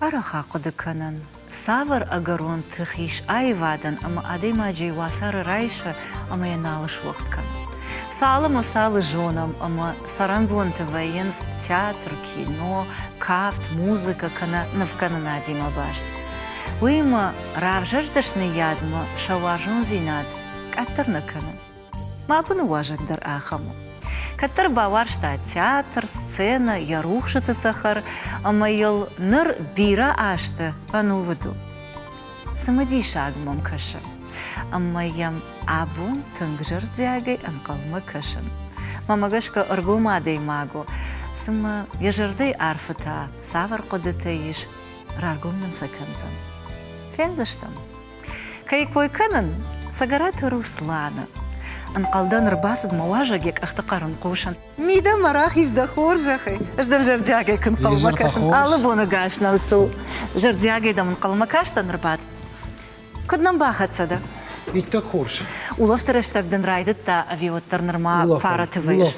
Арӕх ахъуыды кӕнын, цавӕр ӕгӕрон тых ис аивадӕн ӕмӕ адӕймаджы уацары райсы ӕмӕ йӕ нал суӕгъд кӕны. Цал ӕмӕ цалы зонӕм ӕмӕ цӕрӕнбонты вӕййынц театр, кино, кафт, музыкӕ кӕнӕ нывкӕнынадимӕ баст. Уыимӕ равзӕрст дӕсныйадмӕ сӕ уарзондзинад къаддӕр нӕ кӕны. Мӕ абоны уазӕг дӕр ахӕм у. Кӕддӕр бауарзта театр, сценӕ, йӕ рухсыты цӕхӕр, ӕмӕ йыл ныр бирӕ азты ӕнувыд у. Цымыдисаг мӕм кӕсы, ӕмӕ йӕм абон тынг зӕрдиагӕй ӕнхъӕлмӕ кӕсын. Мӕнмӕ гӕсгӕ ӕргом адӕймаг у, цымӕ йӕ зӕрдӕйы арфытӕ цавӕр хъуыдытӕ ис, раргом нын сӕ кӕндзӕн. Фендзыстӕм. Кӕй кой кӕнын, Цӕгӕраты Русланы. Ӕнхъӕлдӕн ӕрбацыд мӕ уазӕг йӕ къӕхты хъӕр ын хъусын. Мидӕмӕ рахиз дӕ хорзӕхӕй. Ӕз дӕм зӕрдиагӕй куы нхъӕлмӕ кӕсын. Алы боны гас нӕм цу. Зӕрдиагӕй дӕм ӕнхъӕлмӕ кастӕн ӕрбад. Куыд нӕм бахӕццӕ дӕ? Иттӕг хорз. Улӕфты рӕстӕг дын райдыдта ӕви уӕддӕр нырма параты вӕййыс?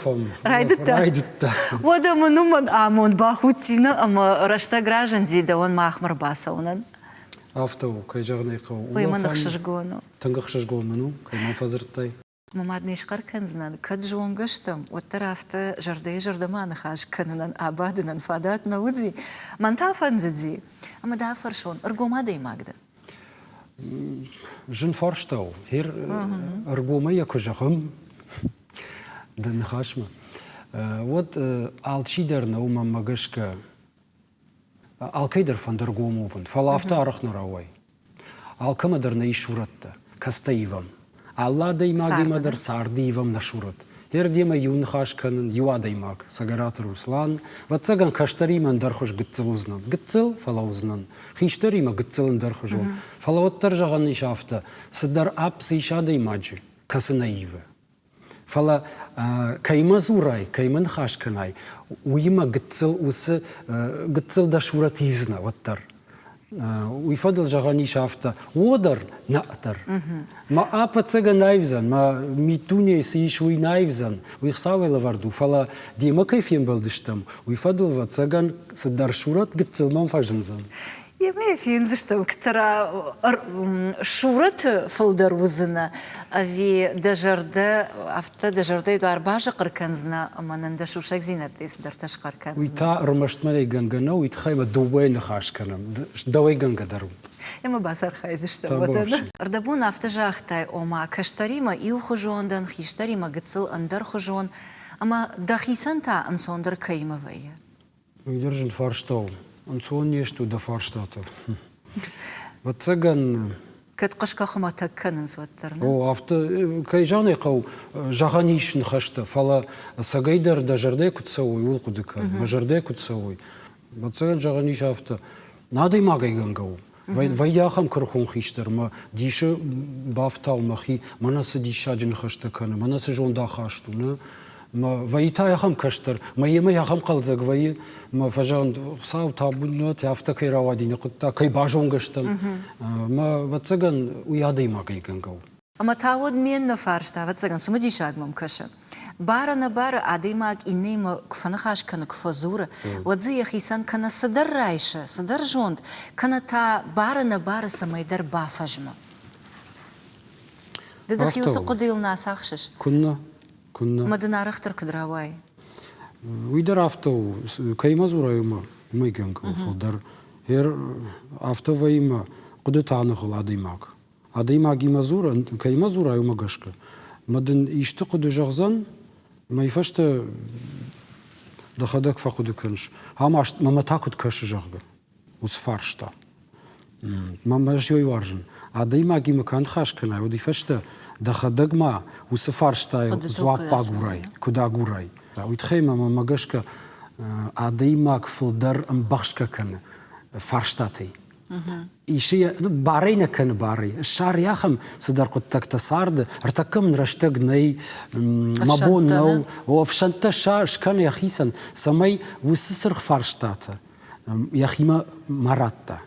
Райдыдта? Райдыдта. Уӕдӕ мын уымӕн амонд бахудти нӕ ӕмӕ рӕстӕг разынди дӕуӕн махмӕ рбацӕуынӕн. Афтӕ у, кӕй зӕгъын ӕй хъӕуы. Уый мын ӕхсызгон у. Тынг ӕхсызгон мын у, кӕй мӕм фӕдзырдтай. Мӕ мад не схъӕр кӕндзынӕн, кӕд зонгӕ стӕм, уӕддӕр афтӕ зӕрдӕйы-зӕрдӕмӕ ныхас кӕнынӕн, абадынӕн фадат нӕ уыди. Мӕн та фӕндыди, ӕмӕ дӕ афӕрсон, ӕргом адӕймаг дӕ? Зын фарста у. Хер ӕргомӕй йӕ куы зӕгъӕм дӕ ныхасмӕ, уӕд алчидӕр нӕу мӕнмӕ гӕсгӕ Алкӕй дӕр фӕнды ӕргом уӕвын, фӕлӕ афтӕ арӕх нӕ рауайы. Алкӕмӕ дӕр нӕ ис сурӕттӕ, кӕцытӕ ивӕм. Алы адӕймагимӕ дӕр царды ивӕм нӕ сурӕт. Йе иу ныхас кӕнын, иу адӕймаг, Цӕгӕраты Руслан, ӕвӕццӕгӕн, кӕстӕримӕ ӕндӕрхуыз гыццыл уыдзынӕн. Гыццыл, фӕлӕ уыдзынӕн. Хистӕримӕ гыццыл ӕндӕрхуызон. Фӕлӕ уӕддӕр зӕгъӕн ис афтӕ, цыдӕр апп цы ис адӕймаджы, кӕцы нӕ ивы. Фӕлӕ кӕимӕ дзурай, кӕимӕ ныхас кӕнай, уыимӕ гыццыл уыцы гыццыл дӕ сурӕт ивдзынӕ уӕддӕр. Уый фӕдыл зӕгъӕн ис афтӕ, о дӕр, нӕ дӕр. Мӕ ӕппӕтцӕгӕн аивдзӕн, мӕ миддунейы цы ис, уый нӕ аивдзӕн, уый Хуыцауӕй лӕвӕрд у, фӕлӕ демӕ кӕй фембӕлдыстӕм, уый фӕдыл, ӕвӕццӕгӕн, цыдӕр сурӕт гыццыл мӕм фӕзындзӕн. Емӕ фендзыстӕм, кӕддӕра сурӕты фылдӕр уыдзынӕ, ӕви дӕ зӕрдӕ афтӕ дӕ зӕрдӕйы дуар базыхъыр кӕндзынӕ ӕмӕ нын дӕ сусӕгдзинӕдтӕй цыдӕртӕ схъӕр кӕндзынӕ. Уый та ӕрмӕст мӕнӕй гӕнгӕ нӕу, уый тыххӕй мӕ дыууӕйы ныхас кӕнӕм. Дӕуӕй гӕнгӕ дӕр у. Ӕмӕ бацархайдзыстӕм уӕдӕ. Ӕрдӕбон афтӕ загътай, ома кӕстӕримӕ иухуызон дӕн, хистӕримӕ гыццыл ӕндӕрхуызон, ӕмӕ дӕхицӕн та ӕнцондӕр кӕимӕ вӕййы? Уый дӕр зын фарста у. Ӕнцон не сты дӕ фарстатӕ. Ӕвӕццӕгӕн. Кӕд хъысгӕ хуымӕтӕг кӕнынц, уӕддӕр нӕ? О, афтӕ, кӕй зӕгъын ӕй хъӕуы, зӕгъӕн ис ныхӕстӕ, фӕлӕ ӕцӕгӕйдӕр дӕ зӕрдӕ куыд цӕуой, ууыл хъуыды кӕн. Мӕ зӕрдӕ куыд цӕуой. Ӕвӕццӕгӕн зӕгъӕн ис афтӕ. Адӕймагӕй гӕнгӕ у. Вӕййы ахӕм куырыхон хистӕр, мӕ дисы бафтау мӕхи, мӕнӕ цы диссаджы ныхӕстӕ кӕны, мӕнӕ цы зондахаст у, нӕ? Мӕ вӕййы та ахӕм кӕстӕр, мӕ йемӕ ахӕм хъӕлдзӕг вӕййы, мӕ фӕзӕгъын, Хуыцау, табу нӕ, афтӕ кӕй рауади нӕ хъуыддаг, кӕй базонгӕ стӕм. Мӕ, ӕвӕццӕгӕн, уый адӕймагӕй гӕнгӕ у. Ӕмӕ та уӕд ме ннӕ фарста, ӕвӕццӕгӕн, цымыдисаг мӕм кӕсы. Бар-ӕнӕбары адӕймаг иннӕимӕ куы фӕныхас кӕны, куы фӕдзуры, уӕд дзы йӕхицӕн кӕнӕ цыдӕр райсы, цыдӕр зонд, кӕнӕ та бар-ӕнӕбары цӕмӕйдӕр бафӕзмы. Ды дӕхи уыцы хъуыдыйыл нӕ ацахсыс? Куыннӕ, куыннӕ. Ӕмӕ дын арӕхдӕр куыд рауайы? Уый дӕр афтӕ у, кӕимӕ дзурай, уымӕ, уымӕй гӕнгӕ у фылдӕр. Ер афтӕ вӕййы мӕ хъуыдыты аныгъуыл адӕймаг. Адӕймагимӕ дзурӕн, кӕимӕ дзурай, уымӕ гӕсгӕ. Мӕ дын исты хъуыды зӕгъдзӕн, мӕй фӕстӕ дӕхӕдӕг фӕхъуыды кӕныс, ам мӕмӕ та куыд кӕсы, зӕгъгӕ, уыцы фарста. Мӕ ӕз уый уарзын. Адӕймагимӕ куы аныхас кӕнай, уӕд уый фӕстӕ дӕхӕдӕг ма уыцы фарстайыл дзуапп агурай, куыд агурай. Уый тыххӕй мӕ мӕмӕ гӕсгӕ адӕймаг фылдӕр ӕмбӕхсгӕ кӕны фарстатӕй. Исы йӕ, барӕй нӕ кӕны барӕй. Ссары ахӕм цыдӕр хъуыддӕгтӕ царды, ӕртӕккӕ мын рӕстӕг нӕй, мӕ бон нӕу. О, ӕфсӕнттӕ скӕны йӕхицӕн, цӕмӕй уыцы цыргъ фарстатӕ йӕхимӕ ма радта.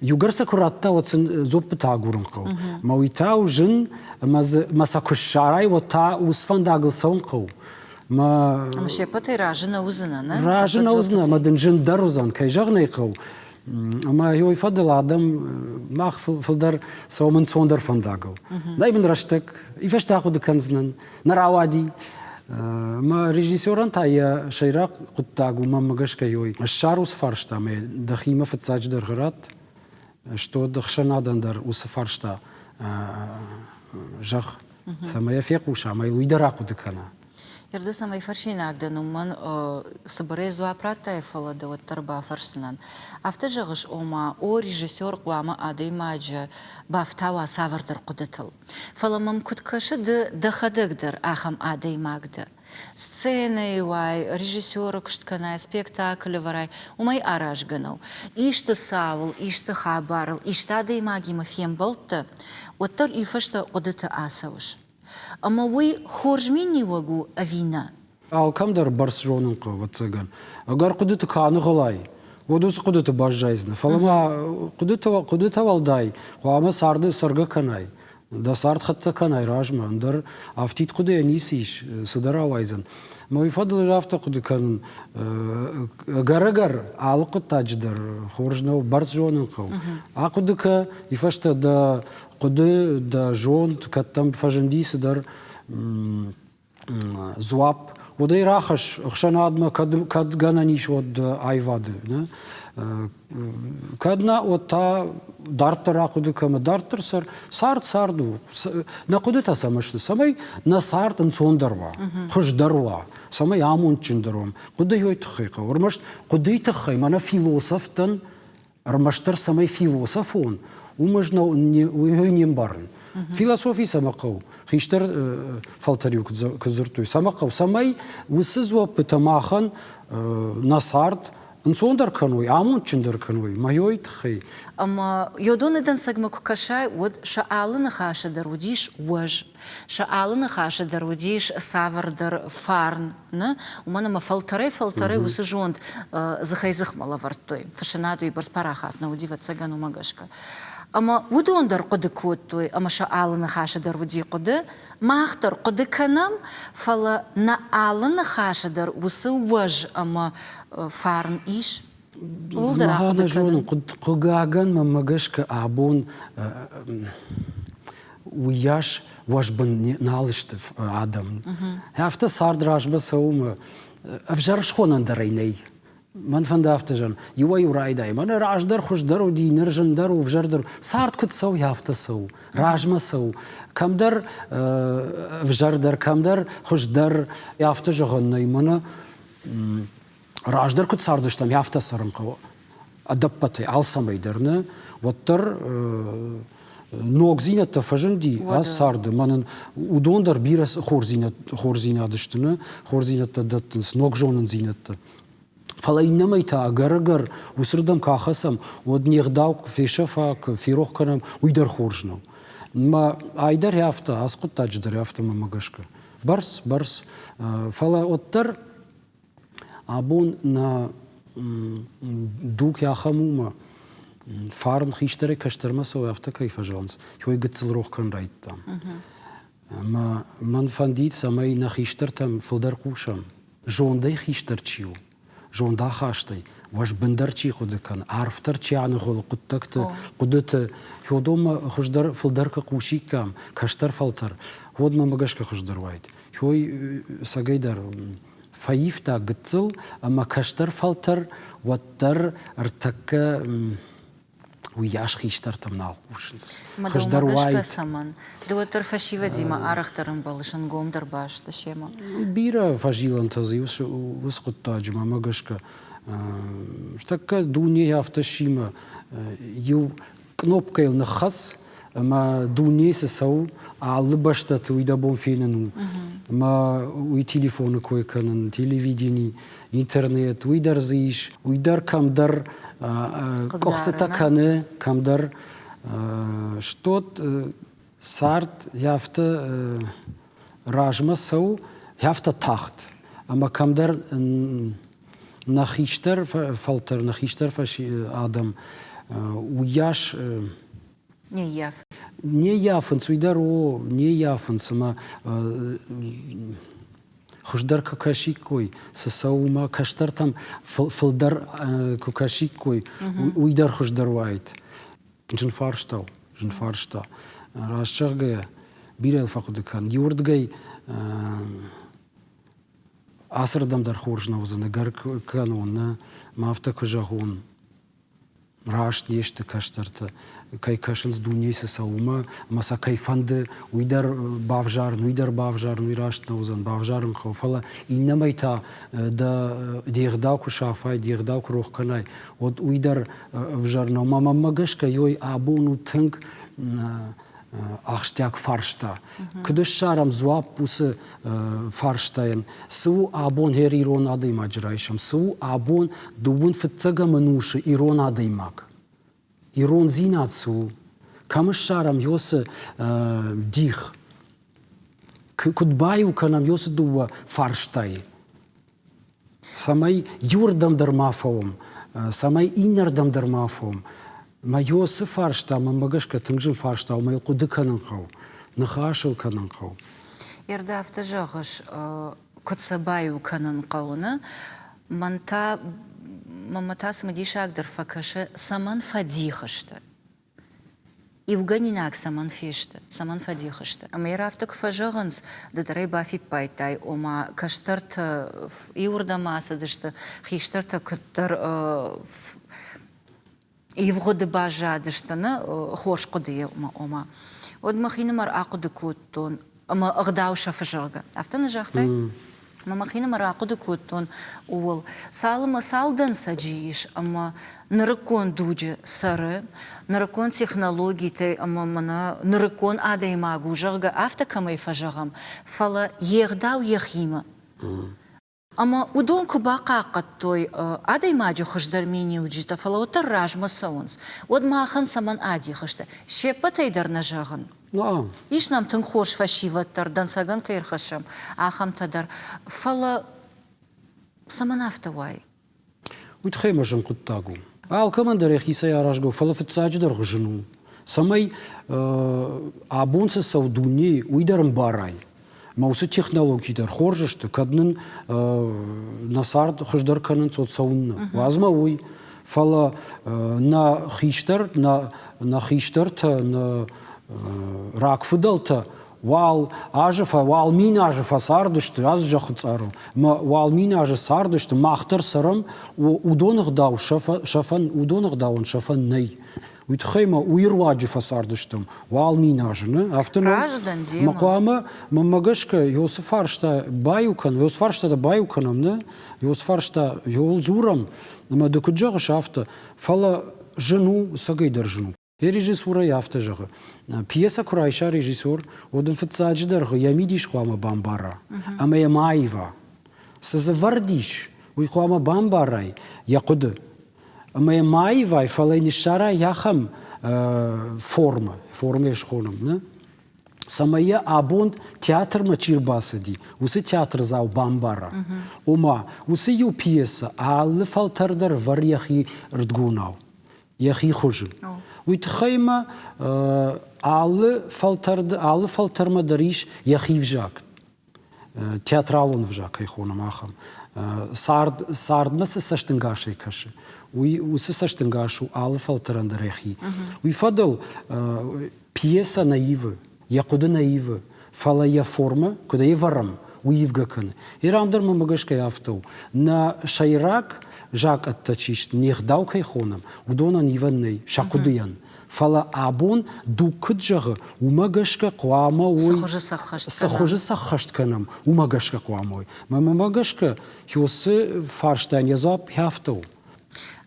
Иугӕр сӕ куы радта, уӕд сын дзуаппытӕ агурын хъӕуы. Мӕ уый та у зын, ӕмӕ дзы мӕ сӕ куы ссарай, уӕд та уыцы фӕндагыл цӕуын хъӕуы. Мӕ Ӕмӕ се ппӕтӕй разы нӕ уыдзынӕ, нӕ? Разы нӕ уыдзынӕ, ӕмӕ дын зындӕр уыдзӕн, кӕй зӕгъын ӕй хъӕуы. Ӕмӕ уый фӕдыл адӕм мах фылдӕр цӕуӕм ӕнцондӕр фӕндагыл. Нӕй мын рӕстӕг, и фӕстӕ ахъуыды кӕндзынӕн, нӕ рауади. Мӕ режиссерӕн та йӕ сӕйраг хъуыддаг у, мӕнмӕ гӕсгӕ ёй. Ссар уыцы фарста ӕмӕ дӕхимӕ фыццаджыдӕр ратт, что ӕхсӕнадӕн дӕр уыцы фарста зӕгъ, цӕмӕй йӕ фехъуса ӕмӕ йыл уый дӕр ахъуыды кӕна. Ерды цӕмӕй фӕрсинаг дӕн, уымӕн цыбырӕй дзуапп радтай, фӕлӕ дӕ уӕддӕр бафӕрсдзынӕн. Афтӕ зӕгъыс, ома, о, режиссер хъуамӕ адӕймаджы бафтауа цавӕрдӕр хъуыдытыл. Фӕлӕ мӕм куыд кӕсы, ды дӕхӕдӕг дӕр ахӕм адӕймаг дӕ. Сценӕйы уай, режиссеры куыст кӕнай, спектаклы вӕрай, уымӕй аразгӕ нӕу. Исты цауыл, исты хабарыл, исты адӕймагимӕ фембӕлдтӕ, уӕддӕр иу фӕстӕ хъуыдыты ацӕуыс. Ӕмӕ уый хорз миниуӕг у ӕви нӕ? Алкӕм дӕр бӕрц зонын хъӕуы, ӕвӕццӕгӕн. Ӕгӕр хъуыдыты куы аныгъуылай, уӕд уыцы хъуыдыты баззайдзынӕ. Фӕлӕ ма хъуыдытӕ уӕлдай хъуамӕ царды цӕргӕ кӕнай, дӕ цард хӕццӕ кӕнай размӕ, ӕндӕр афтид хъуыдыйӕ ницы ис, цыдӕр ауайдзӕн. Мӕ уый фӕдыл ӕз афтӕ хъуыды кӕнын, ӕгӕр-ӕгӕр алы хъуыддаджы дӕр хорз нӕу, бӕрц зонын хъӕуы. Ахъуыды кӕ, и фӕстӕ дӕ хъуыды, дӕ зонд, кӕд дӕм фӕзынди цыдӕр дзуапп, уӕд ӕй рахӕсс ӕхсӕнадмӕ, кӕд, кӕд гӕнӕн ис, уӕд аивады. Не? Кӕд нӕ, уӕд та дарддӕр ахъуыды кӕмӕ дарддӕр цӕр. Цард цард у. Нӕ хъуыдытӕ цӕмӕ сты? Цӕмӕй нӕ цард ӕнцондӕр уа, хуыздӕр уа, цӕмӕй амондджындӕр уӕм. Хъуыдыйы тыххӕй хъӕуы. Ӕрмӕст хъуыдыйы тыххӕй мӕнӕ философтӕн ӕрмӕстдӕр цӕмӕй философон, уым ӕз уый не мбарын. Философи цӕмӕ хъӕуы? Хистӕр фӕлтӕр-иу куыд дзырдтой, цӕмӕ хъӕуы? Цӕмӕй уыцы дзуӕппытӕ махӕн нӕ цард ӕнцондӕр кӕной, амондджындӕр кӕной, мӕйой тыххӕй. Ӕмӕ йодоны дӕнцӕгмӕ куы кӕсай, уӕд сӕ алы ныхасы дӕр уыдис уӕз, сӕ алы ныхасы дӕр уыдис цавӕрдӕр фарн, нӕ, уымӕн ӕмӕ фӕлтӕрӕй-фӕлтӕрӕй уыцы зонд дзыхӕй-дзыхмӕ лӕвӕрдтой. Фыссынад уыйбӕрц парахат нӕ уыди, ӕвӕццӕгӕн, уымӕ гӕсгӕ. Ӕмӕ уыдон дӕр хъуыды кодтой, ӕмӕ сӕ алы ныхасы дӕр уыди хъуыды. Мах дӕр хъуыды кӕнӕм, фӕлӕ нӕ алы ныхасы дӕр уыцы уӕз ӕмӕ фарн ис. Ууыл дӕр ахъуыды кӕнын. Хъыгагӕн, мӕнмӕ гӕсгӕ, абон уыйас уӕзбын нал сты адӕм. Афтӕ цард размӕ цӕуы мӕ ӕвзӕр схонӕн дӕр ӕй нӕй. Мӕн фӕнды афтӕ зӕгъын, иуӕй-иу райдай, мӕнӕ раздӕр хуыздӕр уыди, ныр зындӕр у, ӕвзӕрдӕр. Цард куыд цӕуы, афтӕ цӕуы, размӕ цӕуы. Кӕмдӕр ӕвзӕрдӕр, кӕмдӕр хуыздӕр. Афтӕ зӕгъӕн нӕй, мӕнӕ раздӕр куыд цардыстӕм, афтӕ цӕрын хъӕуы. Ӕдӕппӕтӕй, алцӕмӕй дӕр нӕ, уӕддӕр ногдзинӕдтӕ фӕзынди ацы царды. Мӕнӕн уыдон дӕр бирӕ хорздзинад сты, нӕ хорздзинӕдтӕ дӕттынц, ног зонындзинӕдтӕ. Фӕлӕ иннӕмӕй та ӕгӕр-ӕгӕр уыцырдӕм куы ахӕцӕм, уӕд не гъдау куы фесӕфа, куы ферох кӕнӕм, уый дӕр хорз нӕу. Мӕ ай дӕр афтӕ, ацы хъуыддаджы дӕр афтӕ мӕнмӕ гӕсгӕ. Бӕрц, бӕрц. Фӕлӕ уӕддӕр Абон нӕ дуг ахӕм у ӕмӕ фарн хистӕрӕй кӕстӕрмӕ цӕуы, афтӕ кӕй фӕзӕгъынц, уый гыццыл рох кӕнын райдыдтам. Ӕмӕ мӕн фӕндид, цӕмӕй нӕ хистӕртӕм фылдӕр хъусӕм. Зондӕй хистӕр чи у, зондахастӕй, уӕзбындӕр чи хъуыды кӕны, арфдӕр чи аныгъуылы хъуыддӕгты, хъуыдыты, уыдонмӕ хуыздӕр, фылдӕр куы хъусиккам, кӕстӕр фӕлтӕр, уӕд мӕмӕ гӕсгӕ хуыздӕр уаид. Уый цӕгӕйдӕр фӕивта гыццыл ӕмӕ кӕстӕр фӕлтӕр уӕддӕр ӕртӕккӕ уыйас хистӕртӕм нал хъусынц. Хуыздӕр уаид. Цӕмӕн? Ды уӕддӕр фӕсивӕдимӕ арӕхдӕр ӕмбӕлыс, ӕнгомдӕр баст семӕ. Бирӕ фӕзилӕнтӕ дзы уыцы хъуыддаджы, мӕмӕ гӕсгӕ. Стӕккӕ дуне афтӕ ссимӕ иу кънопкӕйыл ныххӕц ӕмӕ дунейы цы цӕуы, алы бӕстӕты уый дӕ бон фенын у. Ӕмӕ уый телефоны кой кӕнын, телевидени, интернет, уый дӕр дзы ис. Уый дӕр кӕмдӕр къуыхцытӕ кӕны, кӕмдӕр стот цард афтӕ размӕ цӕуы, афтӕ тагъд. Ӕмӕ кӕмдӕр нӕ хистӕр фӕлтӕр, нӕ хистӕр адӕм уыйас не ййафынц. Не ййафынц, уый дӕр о, не ййафынц ӕмӕ. Хуыздӕр куы кӕсиккой, цы цӕуы, уымӕ кӕстӕртӕм фылдӕр куы кӕсиккой, уый дӕр хуыздӕр уаид. Зын фарста у, зын фарста. Раст зӕгъгӕйӕ, бирӕ фӕхъуыды кӕн. Иуырдыгӕй ацырдӕм дӕр хорз нӕ уыдзӕн, ӕгӕр кӕнон, нӕ, ма афтӕ куы зӕгъон. Раст не сты кӕстӕртӕ, кӕй кӕсынц дунейы цы цӕуы, уымӕ, ӕмӕ сӕ кӕй фӕнды, уый дӕр бавзарын, уый дӕр бавзарын, уый раст нӕ уыдзӕн, бавзарын хъӕуы. Фӕлӕ иннӕмӕй та дӕ де гъдау куы сафай, де гъдау куы рох кӕнай, уӕд уый дӕр ӕвзӕр нӕу. Мӕ мӕнмӕ гӕсгӕ, ёй абон у тынг ахсджиаг фарста. Куыд ссарӕм дзуапп уыцы фарстайӕн? Цы у абон хӕр ирон адӕймаджы райсӕм? Цы у абон дыууын фыццӕгӕм ӕнусы ирон адӕймаг? Ирондзинад цы у? Кӕм ссарӕм ёцы дих? Куыд баиу кӕнӕм ёцы дыууӕ фарстайы? Цӕмӕй иуырдӕм дӕр ма фӕуӕм, цӕмӕй иннӕрдӕм дӕр ма фӕуӕм. Мӕ ёцы фарста, мӕнмӕ гӕсгӕ, тынг зын фарста у, мӕ йыл хъуыды кӕнын хъӕуы, ныхас ыл кӕнын хъӕуы. Ердӕ афтӕ зӕгъыс, куыд сӕ баиу кӕнын хъӕуы, нӕ? Мӕн та, мӕнмӕ та цымыдисагдӕр фӕкӕсы, цӕмӕн фӕдих сты? Иугӕнинаг цӕмӕн фесты, цӕмӕн фӕдих сты? Ӕмӕ йӕ афтӕ куы фӕзӕгъынц, ды дӕр ӕй бафиппайдтай, ома кӕстӕртӕ иуырдӕм ацыдысты, хистӕртӕ куыддӕр ивгъуыды баззадысты, нӕ хорз хъуыдыйы ома. Уӕд мӕхинымӕр ахъуыды кодтон, ӕмӕ ӕгъдау сӕфы, зӕгъгӕ. Афтӕ нӕ загътай? Ӕмӕ мӕхинымӕр ахъуыды кодтон ууыл, цалынмӕ цал дӕнцӕджы ис ӕмӕ нырыккон дуджы цӕры, нырыккон технологитӕй ӕмӕ мӕнӕ нырыккон адӕймаг у, зӕгъгӕ, афтӕ кӕмӕй фӕзӕгъӕм, фӕлӕ йе гъдау йӕхимӕ. Ӕмӕ уыдон куы бахъахъхъӕдтой адӕймаджы хуыздӕр миниуджытӕ, фӕлӕ уӕддӕр размӕ цӕуынц, уӕд махӕн цӕмӕн адих сты? Се ппӕтӕй дӕр нӕ зӕгъын. Ис нӕм тынг хорз фӕсивӕд дӕр, дӕнцӕгӕн кӕй ӕрхӕссӕм, ахӕмтӕ дӕр. Фӕлӕ цӕмӕн афтӕ уайы? Уый тыххӕй мӕ зын хъуыддаг у. Алкӕмӕн дӕр йӕхицӕй аразгӕ у, фӕлӕ фыццаджыдӕр зын у, цӕмӕй абон цы цӕуы дунейы, уый дӕр ӕмбарай. Мӕ уыцы технологи дӕр хорз сты, кӕд нын нӕ цард хуыздӕр кӕнынц, уӕд цӕуыннӕ. Уадз ма уый. Фӕлӕ нӕ хистӕр, нӕ, нӕ хистӕртӕ, нӕ рагфыдӕлтӕ уал азы, уал мин азы фӕцардысты ацы зӕххы цъарыл, ӕмӕ уал мин азы цардысты, мах дӕр цӕрӕм, уыдоны ӕгъдау сӕфӕн, уыдоны ӕгъдауӕн сӕфӕн нӕй. Уый тыххӕй ма уый руаджы фӕцардыстӕм уал мин азы, нӕ? Афтӕ нӕ? Мӕ хъуамӕ, мӕнмӕ гӕсгӕ, Иосы фарста баиу кӕн, Иосы фарста дӕ баиу кӕнӕм, нӕ? Иосы фарста иуыл дзурӕм, ӕмӕ ды куыд зӕгъыс, афтӕ. Фӕлӕ зын у, цӕгӕйдӕр зын у. Йӕ режиссурӕй афтӕ зӕгъы: пьесӕ куы райса режиссер, уӕд ын фыццаджыдӕр йӕ мидис хъуамӕ бамбара ӕмӕ йӕ ма аива. Цы дзы вӕрд ис, уый хъуамӕ бамбарай йӕ хъуыды. Ӕмӕ йӕ ма аивай, фӕлӕ йын ссарай ахӕм формӕ, формӕ схонӕм, нӕ? цӕмӕй йӕ абон театрмӕ чи рбацыди, уыцы театрдзау бамбара. Ома, уыцы иу пьесӕ алы фӕлтӕр дӕр вӕры йӕхи рдгонау. йӕхи хуызы. Уый тыххӕй ма алы фӕлтӕр, алы фӕлтӕрмӕ дӕр ис йӕхи взаг, театралон взаг кӕй хонӕм, ахӕм. Цард, цардмӕ цы цӕстӕнгасӕй кӕсы, уый уыцы цӕстӕнгас у алы фӕлтӕрӕн дӕр йӕхи. Уый фӕдыл пьесӕ нӕ ивы, йӕ хъуыды нӕ ивы, фӕлӕ йӕ формӕ, куыд ӕй ӕвӕрӕм, уый ивгӕ кӕны. Ирам дӕр мӕнмӕ гӕсгӕ афтӕ у. Нӕ сӕйраг закъӕттӕ чи сты, не гъдау кӕй хонӕм, уыдонӕн ивӕн нӕй сӕ хъуыдыйӕн. Фӕлӕ абон дуг куыд зӕгъы, уымӕ гӕсгӕ хъуамӕ уой, цы хуызы сӕххӕст кӕнӕм, уымӕ гӕсгӕ хъуамӕ уой. Мӕнмӕ гӕсгӕ, уыцы фарстайӕн йӕ дзуапп афтӕ у.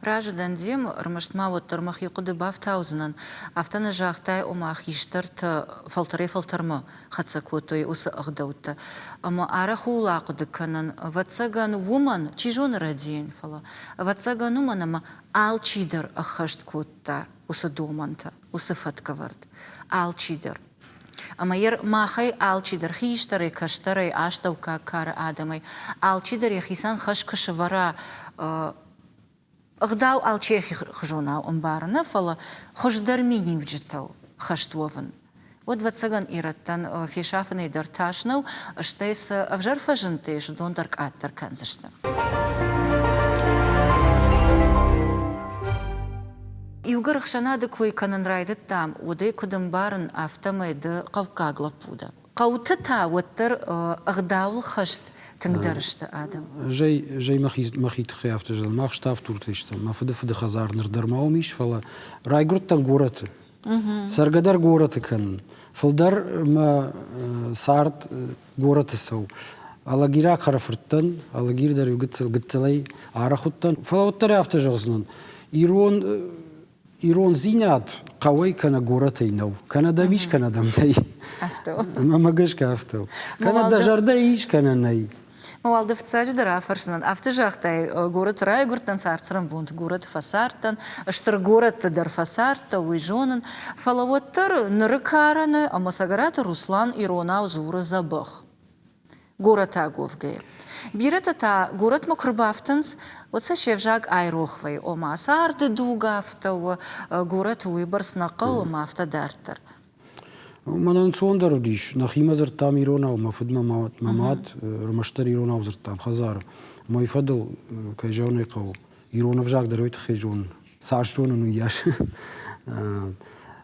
Разы дӕн демӕ, ӕрмӕст ма уӕддӕр мӕхи хъуыды бафтаудзынӕн. Афтӕ нӕ загътай, ома хистӕртӕ фӕлтӕрӕй-фӕлтӕрмӕ хӕццӕ кодтой уыцы ӕгъдӕуттӕ. Ӕмӕ арӕх ууыл ахъуыды кӕнын, ӕвӕццӕгӕн, уымӕн, чи зоны рӕдийын, фӕлӕ, ӕвӕццӕгӕн, уымӕн, ӕмӕ алчидӕр ӕххӕст кодта уыцы домӕнтӕ, уыцы фӕткӕвӕрд. Алчидӕр. Ӕмӕ йӕ махӕй алчидӕр, хистӕрӕй, кӕстӕрӕй, астӕуккаг кары адӕмӕй, алчидӕр йӕхицӕн хӕс куы сӕвӕра ӕгъдау алчи йӕхи хызонау ӕмбары, нӕ фӕлӕ хуыздӕр миниуджытыл хӕст уӕвын. уӕд, ӕвӕццӕгӕн, ирӕттӕн фесафынӕй дӕр тас нӕу, стӕй цы ӕвзӕр фӕзындтӕ ис, уыдон дӕр къаддӕр кӕндзысты. Иугӕр ӕхсӕнады кой кӕнын райдыдтам, уӕд ӕй куыд ӕмбарын, афтӕмӕй ды хъӕуккаг лӕппу дӕ. Хъӕуты та уӕддӕр ӕгъдауыл хӕст тынгдӕр сты адӕм. Зӕй, зӕй мӕхи, мӕхи тыххӕй афтӕ зӕгъын. Мах ставддуртӕй стӕм. Мӕ фыды фыды хӕдзар ныр дӕр ма уым ис, фӕлӕ райгуырдтӕн горӕты. Цӕргӕ дӕр горӕты кӕнын. Фылдӕр мӕ цард горӕты цӕуы. Алагираг хӕрӕфырт дӕн, Алагир дӕр иу гыццыл, гыццылӕй арӕх уыдтӕн. Фӕлӕ уӕддӕр афтӕ зӕгъдзынӕн, ирон ирондзинад хъӕуӕй кӕнӕ горӕтӕй нӕу. Кӕнӕ дӕм ис, кӕнӕ дӕм нӕй. Афтӕ у. Мӕ гӕсгӕ афтӕ у. Кӕнӕ дӕ зӕрдӕ ис, кӕнӕ нӕй. Уал ды фыццаджыдӕр афӕрсынӕн. Афтӕ загътай, горӕты райгуырдтӕн, цард-цӕрӕнбонты горӕты фӕцардтӕн, стыр горӕтты дӕр фӕцардтӕ, уый зонын. Фӕлӕ уӕддӕр ныры карӕны ӕмӕ Цӕгӕраты Руслан иронау дзуры дзӕбӕх. Горӕтаг уӕвгӕйӕ. Бирӕтӕ та горӕтмӕ куы рбафтынц, уӕд сӕ се взаг айрох вӕййы, ома царды дуг афтӕ у, горӕты уыйбӕрц нӕ хъӕуы ӕмӕ афтӕ дарддӕр. Мӕнӕн ӕнцондӕр уыдис. Нӕхимӕ дзырдтам иронау, мӕ фыд мӕ мад ӕрмӕстдӕр иронау дзырдтам хӕдзары. Мӕ фӕдыл, кӕй зӕгъын ӕй хъӕуы, ирон ӕвзаг дӕр уый тыххӕй зонын. Цас зонын, уыйас.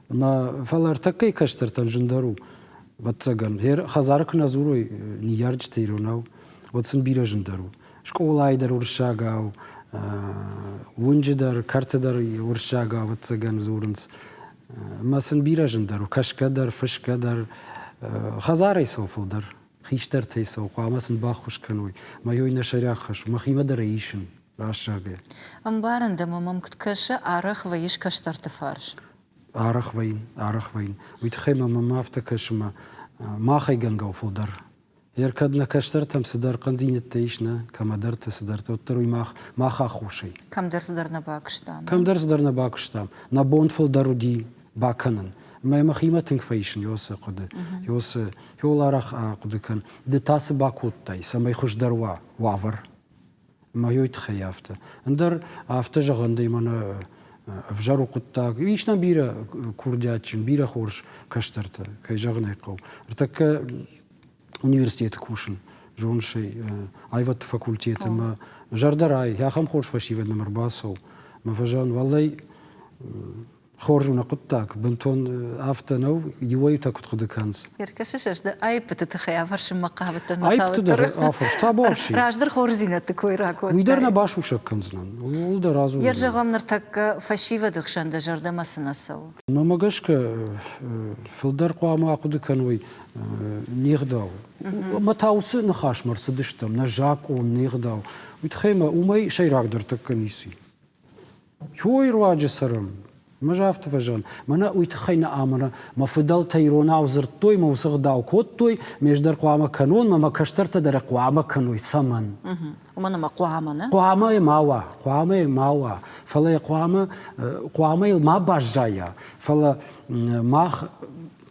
Мӕ фӕлӕ ӕртӕккӕйы кӕстӕртӕн зындӕр у, ӕвӕццӕгӕн. Хӕдзары куы нӕ дзурой ныййарджытӕ иронау, уӕд сын бирӕ зындӕр у. Скъолайы дӕр уырыссагау, уынджы дӕр, кӕрты дӕр уырыссагау, ӕвӕццӕгӕн, дзурынц. Ӕмӕ сын бирӕ зындӕр у, кӕсгӕ дӕр, фысгӕ дӕр, хӕдзарӕй цӕуы фылдӕр, хистӕртӕй цӕуы, хъуамӕ сын баххуыс кӕной. Мӕ ёй нӕ сӕйраг хӕс у, мӕхимӕ дӕр ӕй исын, раст зӕгъгӕ. Ӕмбарын дӕ, мӕм куыд кӕсы, арӕх вӕййыс кӕстӕрты фарс. Арӕх вӕййын, арӕх вӕййын. Уый тыххӕй мӕм мӕм афтӕ кӕсы, мӕ махӕй гӕнгӕ у фылдӕр. Ер кӕд нӕ кӕстӕртӕм цыдӕр хъӕндзинӕдтӕ ис, нӕ, кӕмӕдӕрты цыдӕртӕ, уӕддӕр уый мах, мах аххосӕй. Кӕмдӕр цыдӕр нӕ бакуыстам. Кӕмдӕр цыдӕр нӕ бакуыстам. Нӕ бон фылдӕр уыди бакӕнын. Ӕмӕ мӕхимӕ тынг фӕисын Йосы хъуыды. Йосы, Йол арӕх ахъуыды кӕн, ды та цы бакодтай, цӕмӕй хуыздӕр уа уавӕр? Мӕ тыххӕй афтӕ. Ӕндӕр афтӕ зӕгъӕн дӕ мӕнӕ ӕвзӕр у хъуыддаг. Ис нӕм бирӕ курдиатджын, бирӕ хорз кӕстӕртӕ, кӕй зӕгъын ӕй хъӕуы. Ӕртӕккӕ университеты кусын, зоныс ӕй, аивӕдты факультеты мӕ зӕрдӕ райы, ахӕм хорз фӕсивӕд нӕм ӕрбацӕуы. Мӕ фӕзӕгъын, уӕллӕй, Хорз у нӕ хъуыддаг, бынтон афтӕ нӕу, иуӕй-иутӕ куыд хъуыды кӕнынц. Ӕркӕсыс, ӕз дӕ аиппыты тыххӕй афӕрсынмӕ хъавыдтӕн мӕ Аиппыты дӕр афӕрс, табуафси. Раздӕр хорздзинӕдты кой ракодтай. Уый дӕр нӕ басусӕг кӕндзынӕн, ууыл дӕр радзурдзынӕн. Йӕ зӕгъӕм, ныртӕккӕ фӕсивӕды хсӕн дӕ зӕрдӕмӕ цы нӕ цӕуы? Мӕнмӕ гӕсгӕ, фылдӕр хъуамӕ ахъуыды кӕной не гъдау. Ӕмӕ та уыцы ныхасмӕ ӕрцыдыстӕм, нӕ закъон, не гъдау. Уый тыххӕй мӕ уымӕй сӕйрагдӕр тӕккӕ ницы и. Кӕй руаджы цӕрӕм? Мӕ афтӕ фӕзӕгъын, мӕнӕ уый тыххӕй нӕ амӕнӕ мӕ фыдӕлтӕ иронау дзырдтой, мӕ уыцы гъдау кодтой, ме ӕз дӕр хъуамӕ кӕнон, мӕ мӕ кӕстӕртӕ дӕр хъуамӕ кӕной. Цӕмӕн? Уымӕн ӕмӕ хъуамӕ, нӕ? Хъуамӕ ма уа, хъуамӕ ма уа, фӕлӕ хъуамӕ, хъуамӕ йыл ма баззайа, фӕлӕ мах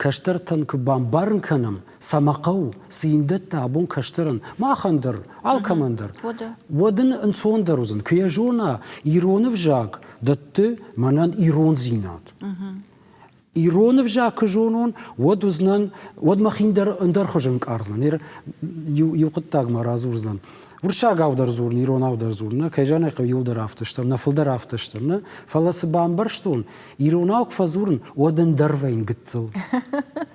кӕстӕртӕн куы бамбарын кӕнӕм, цӕмӕ хъӕуы, цы йын дӕтты абон кӕстӕрӕн, махӕн дӕр, алкӕмӕн дӕр, уӕд ын ӕнцондӕр уыдзӕн. Куы йӕ зона, ирон ӕвзаг дӕтты мӕнӕн ирондзинад. Ирон ӕвзаг куы зонон, уӕд уыдзынӕн, уӕд мӕхи ӕндӕр, ӕндӕр хуызы ӕнкъардзынӕн. Иу, иу хъуыддаг ма радзурдзынӕн. Уырыссагау дӕр дзурын, иронау дӕр дзурын. Нӕ, кӕй зӕгъын ӕй хъӕуы, иуылдӕр афтӕ стӕм, нӕ фылдӕр афтӕ стӕм, нӕ. Фӕлӕ цы бамбӕрстон, иронау куы фӕдзурын, уӕд ӕндӕр вӕййын гыццыл.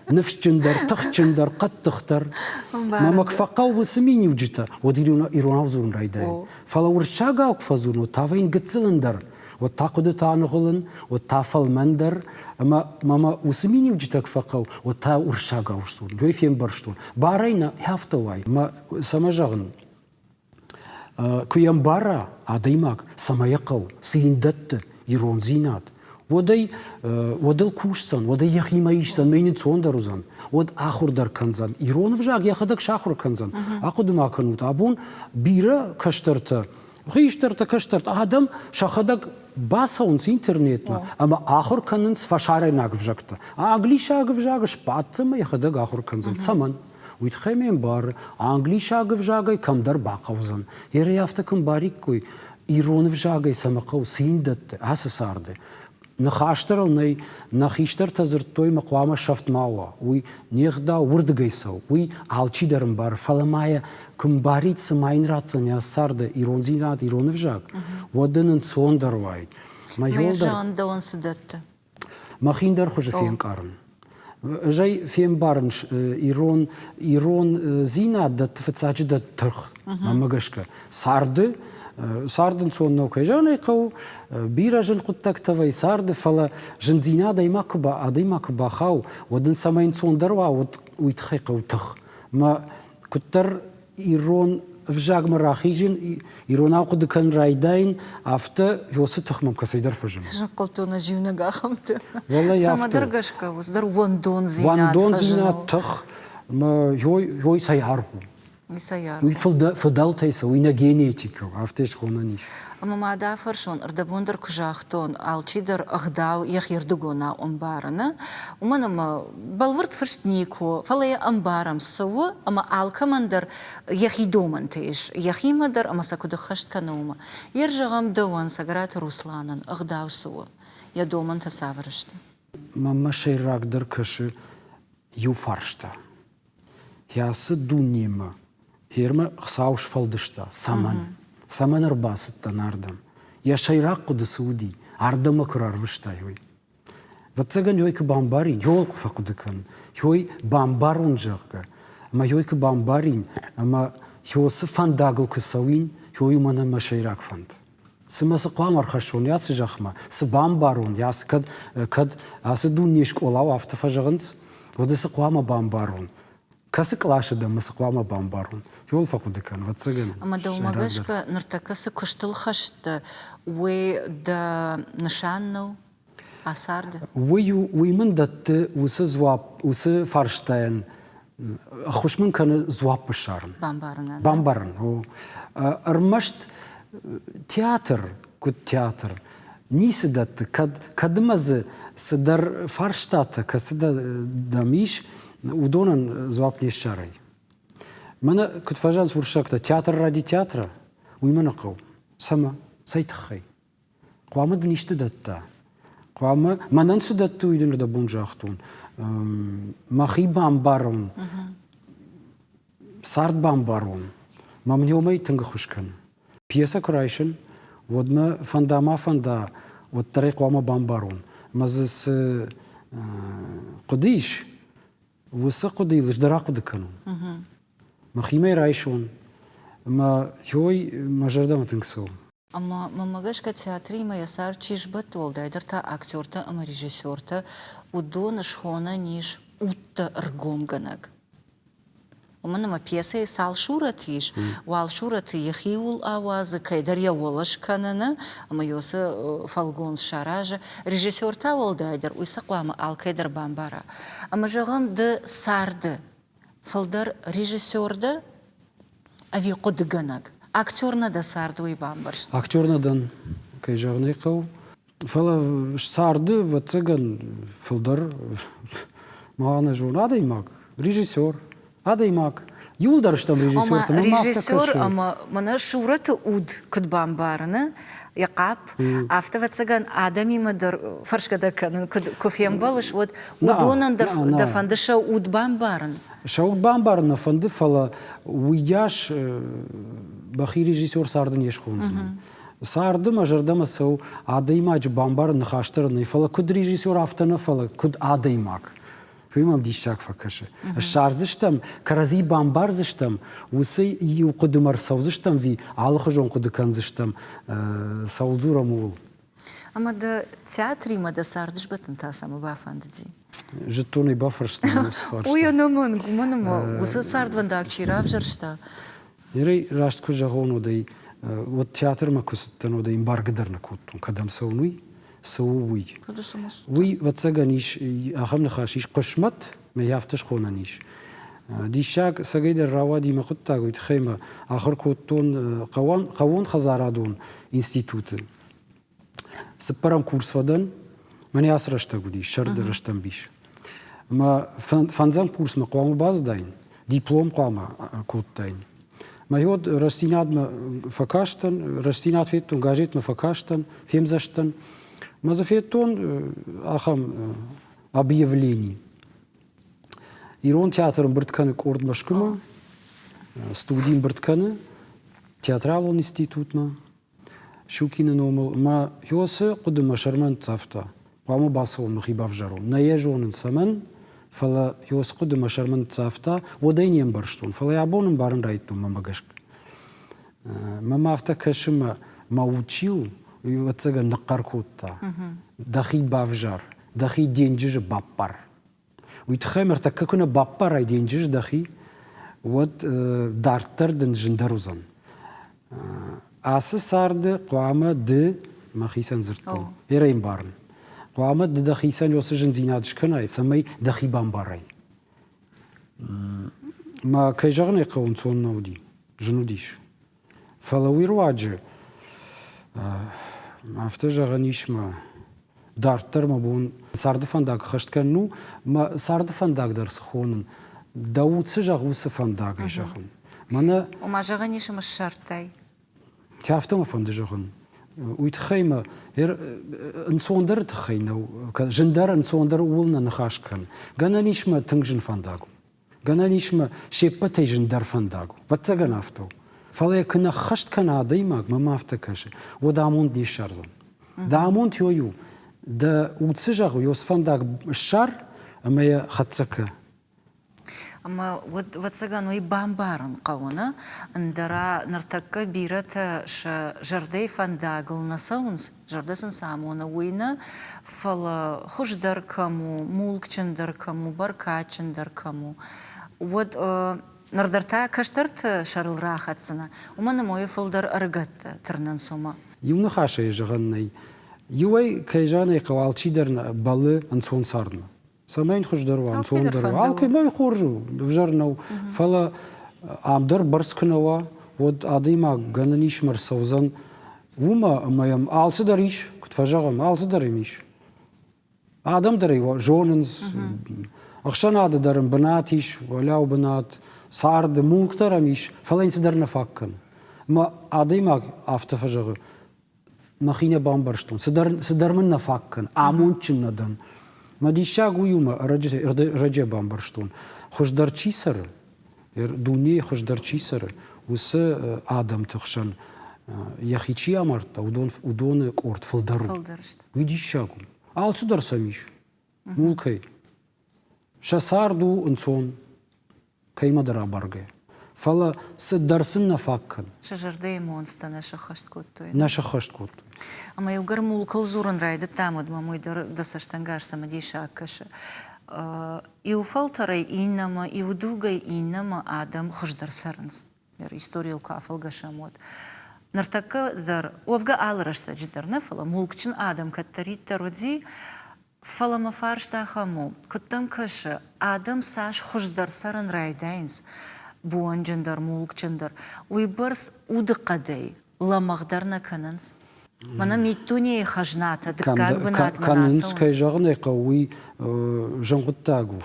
Ныфсджындӕр, тыхджындӕр, хъӕддыхдӕр. Мӕ мӕ куы фӕхъӕуы уыцы миниуджытӕ, уӕд иронау дзурын райдайын. Фӕлӕ уырыссагау куы фӕдзурын, уӕд та вӕййын гыццыл ӕндӕр. Уӕд та хъуыдытӕ аныгъуылын, уӕд та фӕлмӕндӕр. Ӕмӕ мӕ уыцы миниуджытӕ куы фӕхъӕуы, уӕд та уырыссагау сдзурын. Уый фембӕрстон. Барӕй нӕ афтӕ уай. Мӕ цӕмӕ зӕгъын, куы йӕ мбара адӕймаг, цӕмӕ йӕ хъӕуы, цы йын дӕтты ирондзинад, уӕд ӕй уӕд ыл кусдзӕн, уӕд ӕй йӕхимӕ исдзӕн, мӕ йын ӕнцондӕр уыдзӕн, уӕд ахуыр дӕр кӕндзӕн. Ирон ӕвзаг йӕхӕдӕг сахуыр кӕндзӕн. Ахъуыды ма кӕнут, абон бирӕ кӕстӕртӕ, хистӕртӕ, кӕстӕртӕ, адӕм сӕхӕдӕг бацӕуынц интернетмӕ ӕмӕ ахуыр кӕнынц фӕсарӕйнаг ӕвзӕгтӕ. Англисаг ӕвзаг сбаддзӕн ӕмӕ йӕхӕдӕг ахуыр кӕндзӕн. Цӕмӕн? Уый тыххӕй ме мбары, англисаг ӕвзагӕй кӕмдӕр бахъӕудзӕн. Ерӕй афтӕ куы мбариккой, ирон ӕвзагӕй цӕмӕ хъӕуы, цы йын дӕтты ацы царды. Ныхас дӕр ыл нӕй, нӕ хистӕртӕ дзырдтой мӕ хъуамӕ сӕфт ма уа, уый не гъдау уырдыгӕй цӕуы, уый алчидӕр ӕмбары, фӕлӕ ма йӕ куы мбарид, цыма йын ратдзӕн йӕ царды ирондзинад, ирон ӕвзаг, уӕд ын ӕнцондӕр уаид. Мӕ зондон цы дӕтты? Мӕхи ӕндӕр хуызы фенкъарын. Ӕз ӕй фембарын ирон ирондзинад дӕтты фыццаджы тых, мӕнмӕ гӕсгӕ. Царды цард ӕнцон нӕу, кӕй зӕгъын ӕй хъӕуы, бирӕ зын хъуыддӕгтӕ вӕййы царды, фӕлӕ зындзинад адӕймаг куы бахауы, уӕд ын цӕмӕй ӕнцондӕр уа, уӕд уый тыххӕй хъӕуы тых. Мӕ куыддӕр ирон ӕвзагмӕ рахизын, иронау хъуыды кӕнын райдайын, афтӕ уыцы тых мӕм кӕцӕйдӕр фӕзыны. Зӕххъуылтон ӕз иунӕг ахӕмты. Цӕмӕдӕр гӕсгӕ уыцдӕр уӕндондзинад Уӕндондзинад, тых мӕ ёй цӕй аргъ у. Уый фыдӕлтӕй цӕуы, уый нӕ генетикӕ у, афтӕ схонӕн ис. Ӕмӕ ма дӕ фӕрсон, ӕрдӕбон дӕр куы загътон, алчидӕр ӕгъдау йӕхирдыгонау ӕмбары, нӕ? Уымӕн ӕмӕ бӕлвырд фыст никуы, фӕлӕ йӕ ӕмбарӕм, цы у, ӕмӕ алкӕмӕн дӕр йӕхи домӕнтӕ ис, йӕхимӕ дӕр ӕмӕ сӕ куыд ӕххӕст кӕны, уымӕ. Йе рзӕгъӕм дӕуӕн, Цӕгӕраты Русланӕн, ӕгъдау цы у? Йӕ домӕнтӕ цавӕр сты? Мӕнмӕ сӕйрагдӕр кӕсы иу фарста. Ацы дунемӕ Гермӕ Хуыцау сфӕлдыста. Цӕмӕн? Цӕмӕн ӕрбацыдтӕн ардӕм? Йӕ сӕйраг хъуыды цы уыди, ардӕм мӕ куы рарвыстай, уый? Ӕвӕццӕгӕн, ой куы бамбарин, йол куы фӕхъуыды кӕн, ой бамбарон, зӕгъгӕ, ӕмӕ ой куы бамбарин, ӕмӕ цы фӕндагыл куы цӕуин, ой у мӕнӕн мӕ сӕйраг фӕнд. Цымӕ цы хъуамӕ ӕрхӕссон ацы зӕхмӕ, цы бамбарон, ацы кӕд, кӕд ацы дуне скъолау афтӕ фӕзӕгъынц, уӕд дзы цы хъуамӕ бамбарон? Кӕцы къласы дӕ цы хъуамӕ бамбарон? Иуыл фӕхъуыды кӕн, ӕвӕццӕгӕн. Ӕмӕ дӕумӕ гӕсгӕ ныртӕккӕ цы куыстыл хӕст дӕ, уый дӕ нысан нӕу а царды? Уый, уый мын дӕтты уыцы дзуапп, уыцы фарстайӕн ӕххуыс мын кӕны дзуапп ссарын. Бамбарынӕн. Бамбарын, о. Ӕрмӕст театр, куыд театр, ницы дӕтты, кӕд, кӕд ӕмӕ дзы цыдӕр фарстатӕ, кӕцы дӕм ис, уыдонӕн дзуапп не ссарай. Мӕнӕ куыд фӕзӕгъынц уырыссӕгтӕ, театр ради театра, уый мӕ нӕ хъӕуы. Цӕмӕ? Цӕй тыххӕй? Хъуамӕ дын исты дӕтта. Хъуамӕ мӕнӕн цы дӕтты, уый дын рдӕбон загътон. Мӕхи бамбарон, цард бамбарон. Мӕ мын уымӕй тынг ӕххуыс кӕны. Пьесӕ куы райсын, уӕд мӕ фӕнда ма фӕнда, уӕддӕр ӕй хъуамӕ бамбарон. Мӕ дзы цы хъуыды ис, уыцы хъуыдыйыл ӕз дӕр ахъуыды кӕнон. Мӕхимӕ райсон, ӕмӕ ёй мӕ зӕрдӕмӕ тынг цӕуы. Ӕмӕ мӕнмӕ гӕсгӕ театримӕ йӕ цард чи сбӕтты, уӕлдайдӕр та актертӕ ӕмӕ режиссертӕ, уыдоны схонӕн ис удтӕ ӕргомгӕнӕг. Уымӕн ӕмӕ пьесӕйы цал сурӕты ис, уал сурӕты йӕхиуыл ауадзы, кӕйдӕр йӕ уӕлӕ скӕны, нӕ, ӕмӕ йӕ фӕлгонц саразы. Режиссер та уӕлдайдӕр уый сӕ хъуамӕ алкӕй дӕр бамбара. Ӕмӕ зӕгъӕм, ды царды фылдӕр режиссер дӕ ӕви хъуыдыгӕнӕг? Актер нӕ дӕ царды уый бамбӕрста? Актер нӕ дӕн, кӕй зӕгъын ӕй хъӕуы. Фӕлӕ царды, ӕвӕццӕгӕн, фылдӕр ма нӕ зоны адӕймаг, режиссер, адӕймаг. Иуылдӕр стӕм режиссертӕ. Режиссер ӕмӕ мӕнӕ Сурӕты уд куыд бамбарыны, йӕ хъапп, афтӕ, ӕвӕццӕгӕн, адӕмимӕ дӕр фӕрсгӕ дӕр кӕнын куы фембӕлыс, уӕд уыдонӕн дӕр дӕ фӕнды сӕ уд бамбарын? Сӕ уд бамбарын нӕ фӕнды, фӕлӕ уыйас мӕхи режиссер царды не схондзынӕн. Царды мӕ зӕрдӕмӕ цӕуы адӕймаджы бамбарын ныхас дӕр нӕй, фӕлӕ куыд режиссер, афтӕ нӕ, фӕлӕ куыд адӕймаг. Уый мӕм диссаг фӕкӕсы. Ссардзыстӕм, кӕрӕдзи бамбардзыстӕм, уыцы иу хъуыдымӕ ӕрцӕудзыстӕм ӕви алыхуызон хъуыды кӕндзыстӕм, цӕуыл дзурӕм, ууыл. Ӕмӕ дӕ театримӕ дӕ царды сбӕттын та цӕмӕ бафӕндыди? Зыдтон ӕй бафӕрстон уыцы фарста. Уый ӕнӕмӕнг, уымӕн ӕмӕ уыцы цардвӕндаг чи равзӕрста. Нырӕй раст куы зӕгъон, уӕд ӕй уӕд театрмӕ куы цыдтӕн, уӕд ӕй ӕмбаргӕ дӕр нӕ кодтон, кӕдӕм цӕуын, уый, цы у, уый. Уый, ӕвӕццӕгӕн, ис ахӕм ныхас ис хъысмӕт, мӕ йӕ афтӕ схонӕн ис. Диссаг цӕгӕйдӕр рауади мӕ хъуыддаг, уый тыххӕй мӕ ахуыр кодтон хъӕууон хӕдзарадон институты. Цыппӕрӕм курс фӕдӕн, мӕнӕ ацы рӕстӕг уыдис, сӕрды рӕстӕмбис. Ӕмӕ фӕндзӕм курсмӕ хъуамӕ бацыдаин, диплом хъуамӕ кодтаин. Мӕ уӕд Рӕстдзинадмӕ фӕкастӕн, Рӕстдзинад федтон, газетмӕ фӕкастӕн, фемдзӕст дӕн. Мӕ дзы федтон ахӕм объявлени. Ирон театр ӕмбырд кӕны къорд Мӕскуымӕ, студи ӕмбырд кӕны театралон институтмӕ. Щукины номыл ӕмӕ Хёсы хъуыды мӕ сӕрмӕ ныццавта. Хъуамӕ бацӕуон мӕхи бавзарон. Нӕ йӕ зонын цӕмӕн, фӕлӕ Хёсы хъуыды мӕ сӕрмӕ ныццавта, уӕд ӕй не мбӕрстон, фӕлӕ йӕ абон ӕмбарын райдыдтон мӕмӕ гӕсгӕ. Мӕм афтӕ кӕсы, мӕ, мӕ уд чи у, уый ӕвӕццӕгӕн ныхъхъӕр кодта. Дӕхи бавзар, дӕхи денджызы баппар. Уый тыххӕй ныртӕккӕ куы нӕ баппарай денджыз дӕхи, уӕд дарддӕр дын зындӕр уыдзӕн. Ацы царды хъуамӕ ды, мӕхицӕн дзырдтон, бирӕ ӕмбарын, хъуамӕ ды дӕхицӕн уыцы зындзинад скӕнай, цӕмӕй дӕхи бамбарай. Мӕ кӕй зӕгъын ӕй хъӕуы, ӕнцон нӕ уыди, зын уыдис. Фӕлӕ уый руаджы афтӕ зӕгъӕн ис мӕ дарддӕр мӕ бон царды фӕндаг хӕст кӕнын у, мӕ царды фӕндаг дӕр цы хонын, дӕ уд цы зӕгъы, уыцы фӕндагӕй зӕгъын. Мӕнӕ Ома зӕгъӕн ис ӕмӕ ссардтай? Афтӕ мӕ фӕнды зӕгъын. Уый тыххӕй мӕ ӕнцондӕры тыххӕй нӕу, зындӕр ӕнцондӕр ууыл нӕ ныхас кӕн. Гӕнӕн ис мӕ тынг зын фӕндаг у. Гӕнӕн ис мӕ се ппӕтӕй зындӕр фӕндаг у. Ӕвӕццӕгӕн афтӕ у. Фӕлӕ йӕ куы нӕ ххӕст кӕна адӕймаг, мӕм афтӕ кӕсы, уӕд амонд не ссардзӕн. Дӕ амонд ёй у, дӕ уд цы зӕгъы, ёс фӕндаг ссар ӕмӕ йӕ хӕццӕ кӕ. Ӕмӕ уӕд, ӕвӕццӕгӕн, уый бамбарын хъӕуы, нӕ? Ӕндӕра ныртӕккӕ бирӕтӕ сӕ зӕрдӕйы фӕндагыл нӕ цӕуынц, зӕрдӕ сын цы амоны, уый нӕ, фӕлӕ хуыздӕр кӕм у, мулкджындӕр кӕм у, бӕркадджындӕр кӕм у, уӕд ныр дӕр та кӕстӕрты сӕрыл рахӕцдзынӕ, уымӕн ӕмӕ уый фылдӕр ӕрыгӕттӕ тырнынц уымӕ. Иу ныхасӕй зӕгъӕн нӕй. Иуӕй, кӕй зӕгъын ӕй хъӕуы, алчидӕр бӕллы ӕнцон цардмӕ. Цӕмӕй хуыздӕр уа, ӕнцондӕр уа. Алкӕмӕй хорз у, ӕвзӕр нӕу. Фӕлӕ ам дӕр бӕрц куы нӕ уа, уӕд адӕймаг гӕнӕн ис ӕмӕ ӕрцӕудзӕн уымӕ, ӕмӕ йӕм алцыдӕр ис, куыд фӕзӕгъӕм, алцыдӕр ӕм ис. Адӕм дӕр ӕй зонынц, ӕхсӕнады дӕр ын бынат ис, уӕлиау бынат, царды, мулк дӕр ӕм ис, фӕлӕ йын цыдӕр нӕ фаг кӕны. Ӕмӕ адӕймаг афтӕ фӕзӕгъы, мӕхи нӕ бамбӕрстон, цыдӕр, цыдӕр мын нӕ фаг кӕны, амондджын нӕ дӕн. Мӕ диссаг уый у, мӕ ӕрӕджы бамбӕрстон, хуыздӕр чи цӕры, дунейы хуыздӕр чи цӕры, уыцы адӕмты хсӕн йӕхи чи амардта, уыдон, уыдоны къорд фылдӕр у. Уый диссаг у. Алцыдӕр сӕм ис. Мулкӕй. Сӕ цард у ӕнцон. кӕимӕдӕр абаргӕ. Фӕлӕ цыдӕр сын нӕ фаг кӕны. Сӕ зӕрдӕйы монцтӕ нӕ сӕххӕст кодтой. Нӕ сӕххӕст кодтой. Ӕмӕ иугӕр мулкыл дзурын райдыдтам, уӕд мӕм уый дӕр дӕ цӕстӕнгас цымыдисаг кӕсы. Иу фӕлтӕрӕй иннӕмӕ, иу дугӕй иннӕмӕ адӕм хуыздӕр цӕрынц. Историйыл куы афӕлгӕсӕм, уӕд. Ныртӕккӕ дӕр, уӕвгӕ алы рӕстӕджы дӕр нӕ, фӕлӕ мулкджын адӕм кӕддӕриддӕр уыди, Фӕлӕ мӕ фарст ахӕм у, куыд дӕм кӕсы, адӕм цас хуыздӕр цӕрын райдайынц, бонджындӕр, мулкджындӕр, уыйбӕрц удыхъӕдӕй лӕмӕгъдӕр нӕ кӕнынц? Мӕнӕ миддунейы хӕзнатӕ дыккаг бынатмӕ кӕнынц, кӕй зӕгъын ӕй хъӕуы, уый зын хъуыддаг у.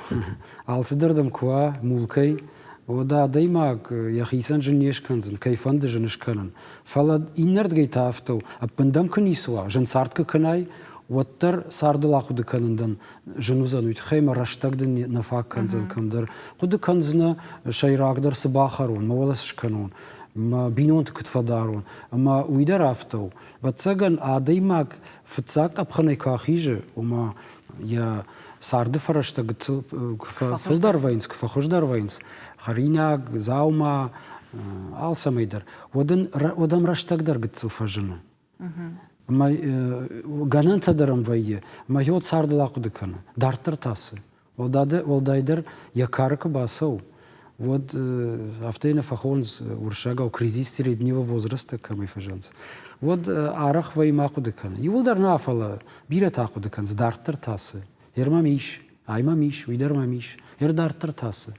Алцыдӕр дӕм куы уа мулкӕй, уӕд адӕймаг йӕхицӕн зын не скӕндзӕн, кӕй фӕнды зын скӕнын. Фӕлӕ иннӕрдыгӕй та афтӕ у, ӕппындӕм куы ницы уа, зын цард куы кӕнай, уӕддӕр цардыл ахъуыды кӕнын дӕн зын уыдзӕн, уый тыххӕй мӕ рӕстӕг дын нӕ фаг кӕндзӕн кӕмдӕр. Хъуыды кӕндзынӕ, сӕйрагдӕр цы бахӕрон, мӕ уӕлӕ цы скӕнон, мӕ бинонты куыд фӕдарон. Ӕмӕ уый дӕр афтӕ у. Ӕвӕццӕгӕн, адӕймаг фыццаг къӕпхӕнӕй куы ахизы, ома йӕ царды фӕрӕзтӕ гыццыл куы фӕфылдӕр вӕййынц, куы фӕхуыздӕр вӕййынц, хӕринаг, дзаума, алцӕмӕй дӕр, уӕд ын уӕд ӕм рӕстӕг дӕр гыццыл фӕзыны. Ӕмӕ гӕнӕнтӕ дӕр ӕм вӕййы, ӕмӕ йод цардыл ахъуыды кӕны. Дарддӕр та цы? Уӕлдайдӕр йӕ кары куы бацӕуы, уӕд афтӕ нӕ фӕхонынц уырыссагау кризис среднего возраста кӕмӕй фӕзӕгъынц, уӕд арӕх вӕййы ма хъуыды кӕны. Иууылдӕр нӕ, фӕлӕ бирӕтӕ ахъуыды кӕнынц, дарддӕр та цы? Ер мӕм ис, ай мӕм ис, уый дӕр мӕм ис, ер дарддӕр та цы?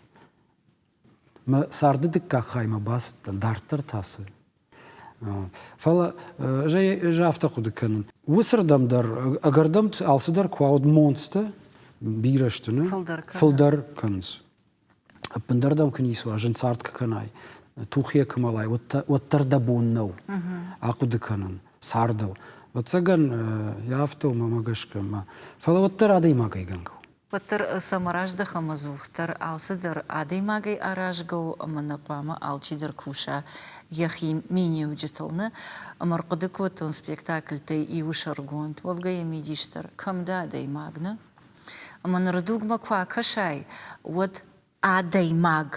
Мӕ царды дыккаг хаймӕ бацыдтӕн, дарддӕр та цы? Фӕлӕ ӕз афтӕ хъуыды кӕнын. Уыцырдӕм дӕр ӕгӕрдӕм алцыдӕр куы уа, уӕд монцтӕ бирӕ сты, нӕ? Фылдӕр кӕнынц. Ӕппындӕр дӕм куы ницы уа, зын цард куы кӕнай, тухийӕ куы мӕлай, уӕддӕр дӕ бон нӕу ахъуыды кӕнын цардыл. Ӕвӕццӕгӕн, афтӕ у мӕмӕ гӕсгӕ. Фӕлӕ уӕддӕр адӕймагӕй гӕнгӕ у. Уӕддӕр цӕмӕ раздӕхӕм ӕдзухдӕр, алцыдӕр адӕймагӕй аразгӕ у ӕмӕ нӕ хъуамӕ алчидӕр куса йӕхи миниуджытыл, нӕ? Ӕмӕ ӕрхъуыды кодтон спектакльтӕй иуы сӕргонд, уӕвгӕ йӕ мидис дӕр кӕм дӕ адӕймаг, нӕ? Ӕмӕ ныры дугмӕ куы акӕсай, уӕд адӕймаг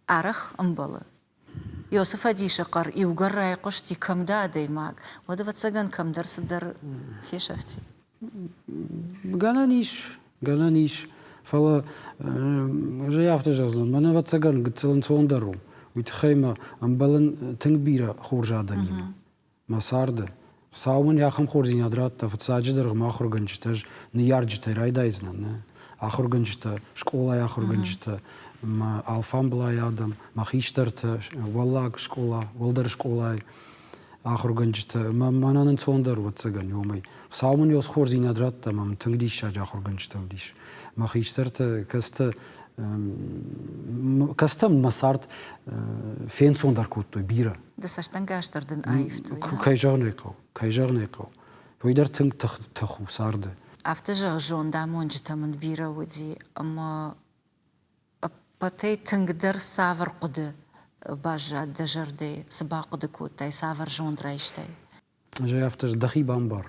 арӕх ӕмбӕлы. Иосы фӕдисы хъӕр иугӕр райхъуысти, кӕм дӕ адӕймаг, уӕд, ӕвӕццӕгӕн, кӕмдӕр цыдӕр фесӕфти. Гӕнӕн ис, гӕнӕн ис, фӕлӕ ӕз ӕй афтӕ зӕгъдзынӕн, мӕн ӕвӕццӕгӕн гыццыл ӕнцондӕр у. Уый тыххӕй мӕ ӕмбӕлын тынг бирӕ хорз адӕмимӕ. Мӕ царды. Хуыцау мын ахӕм хорздзинад радта, фыццаджыдӕр мӕ ахуыргӕнджытӕ, ӕз ныййарджытӕй райдайдзынӕн, нӕ? Ахуыргӕнджытӕ, скъолайы ахуыргӕнджытӕ, мӕ алфамблай адӕм, мӕ хистӕртӕ, уӕллаг скъола, уӕлдӕр скъолайы ахуыргӕнджытӕ. Мӕнӕн ӕнцондӕр, ӕвӕццӕгӕн, уымӕй. Хуыцау мын ёз хорздзинад радта, ӕмӕ мын тынг диссаджы ахуыргӕнджытӕ уыдис. Мӕ хистӕртӕ, кӕцытӕ кӕцытӕ мӕ цард фенцондӕр кодтой бирӕ. Дӕ цӕстӕнгас дӕр дын аивтой. Кӕй зӕгъын ӕй хъӕуы, кӕй зӕгъын ӕй хъӕуы. Уый дӕр тынг тых, тых у царды. Афтӕ зӕгъ, зондамонджытӕ мын бирӕ уыди, ӕмӕ ӕппӕтӕй тынгдӕр цавӕр хъуыды баззад дӕ зӕрдӕйы, цы бахъуыды кодтай, цавӕр зонд райстай? Ӕз ӕй афтӕ дӕхи бамбар.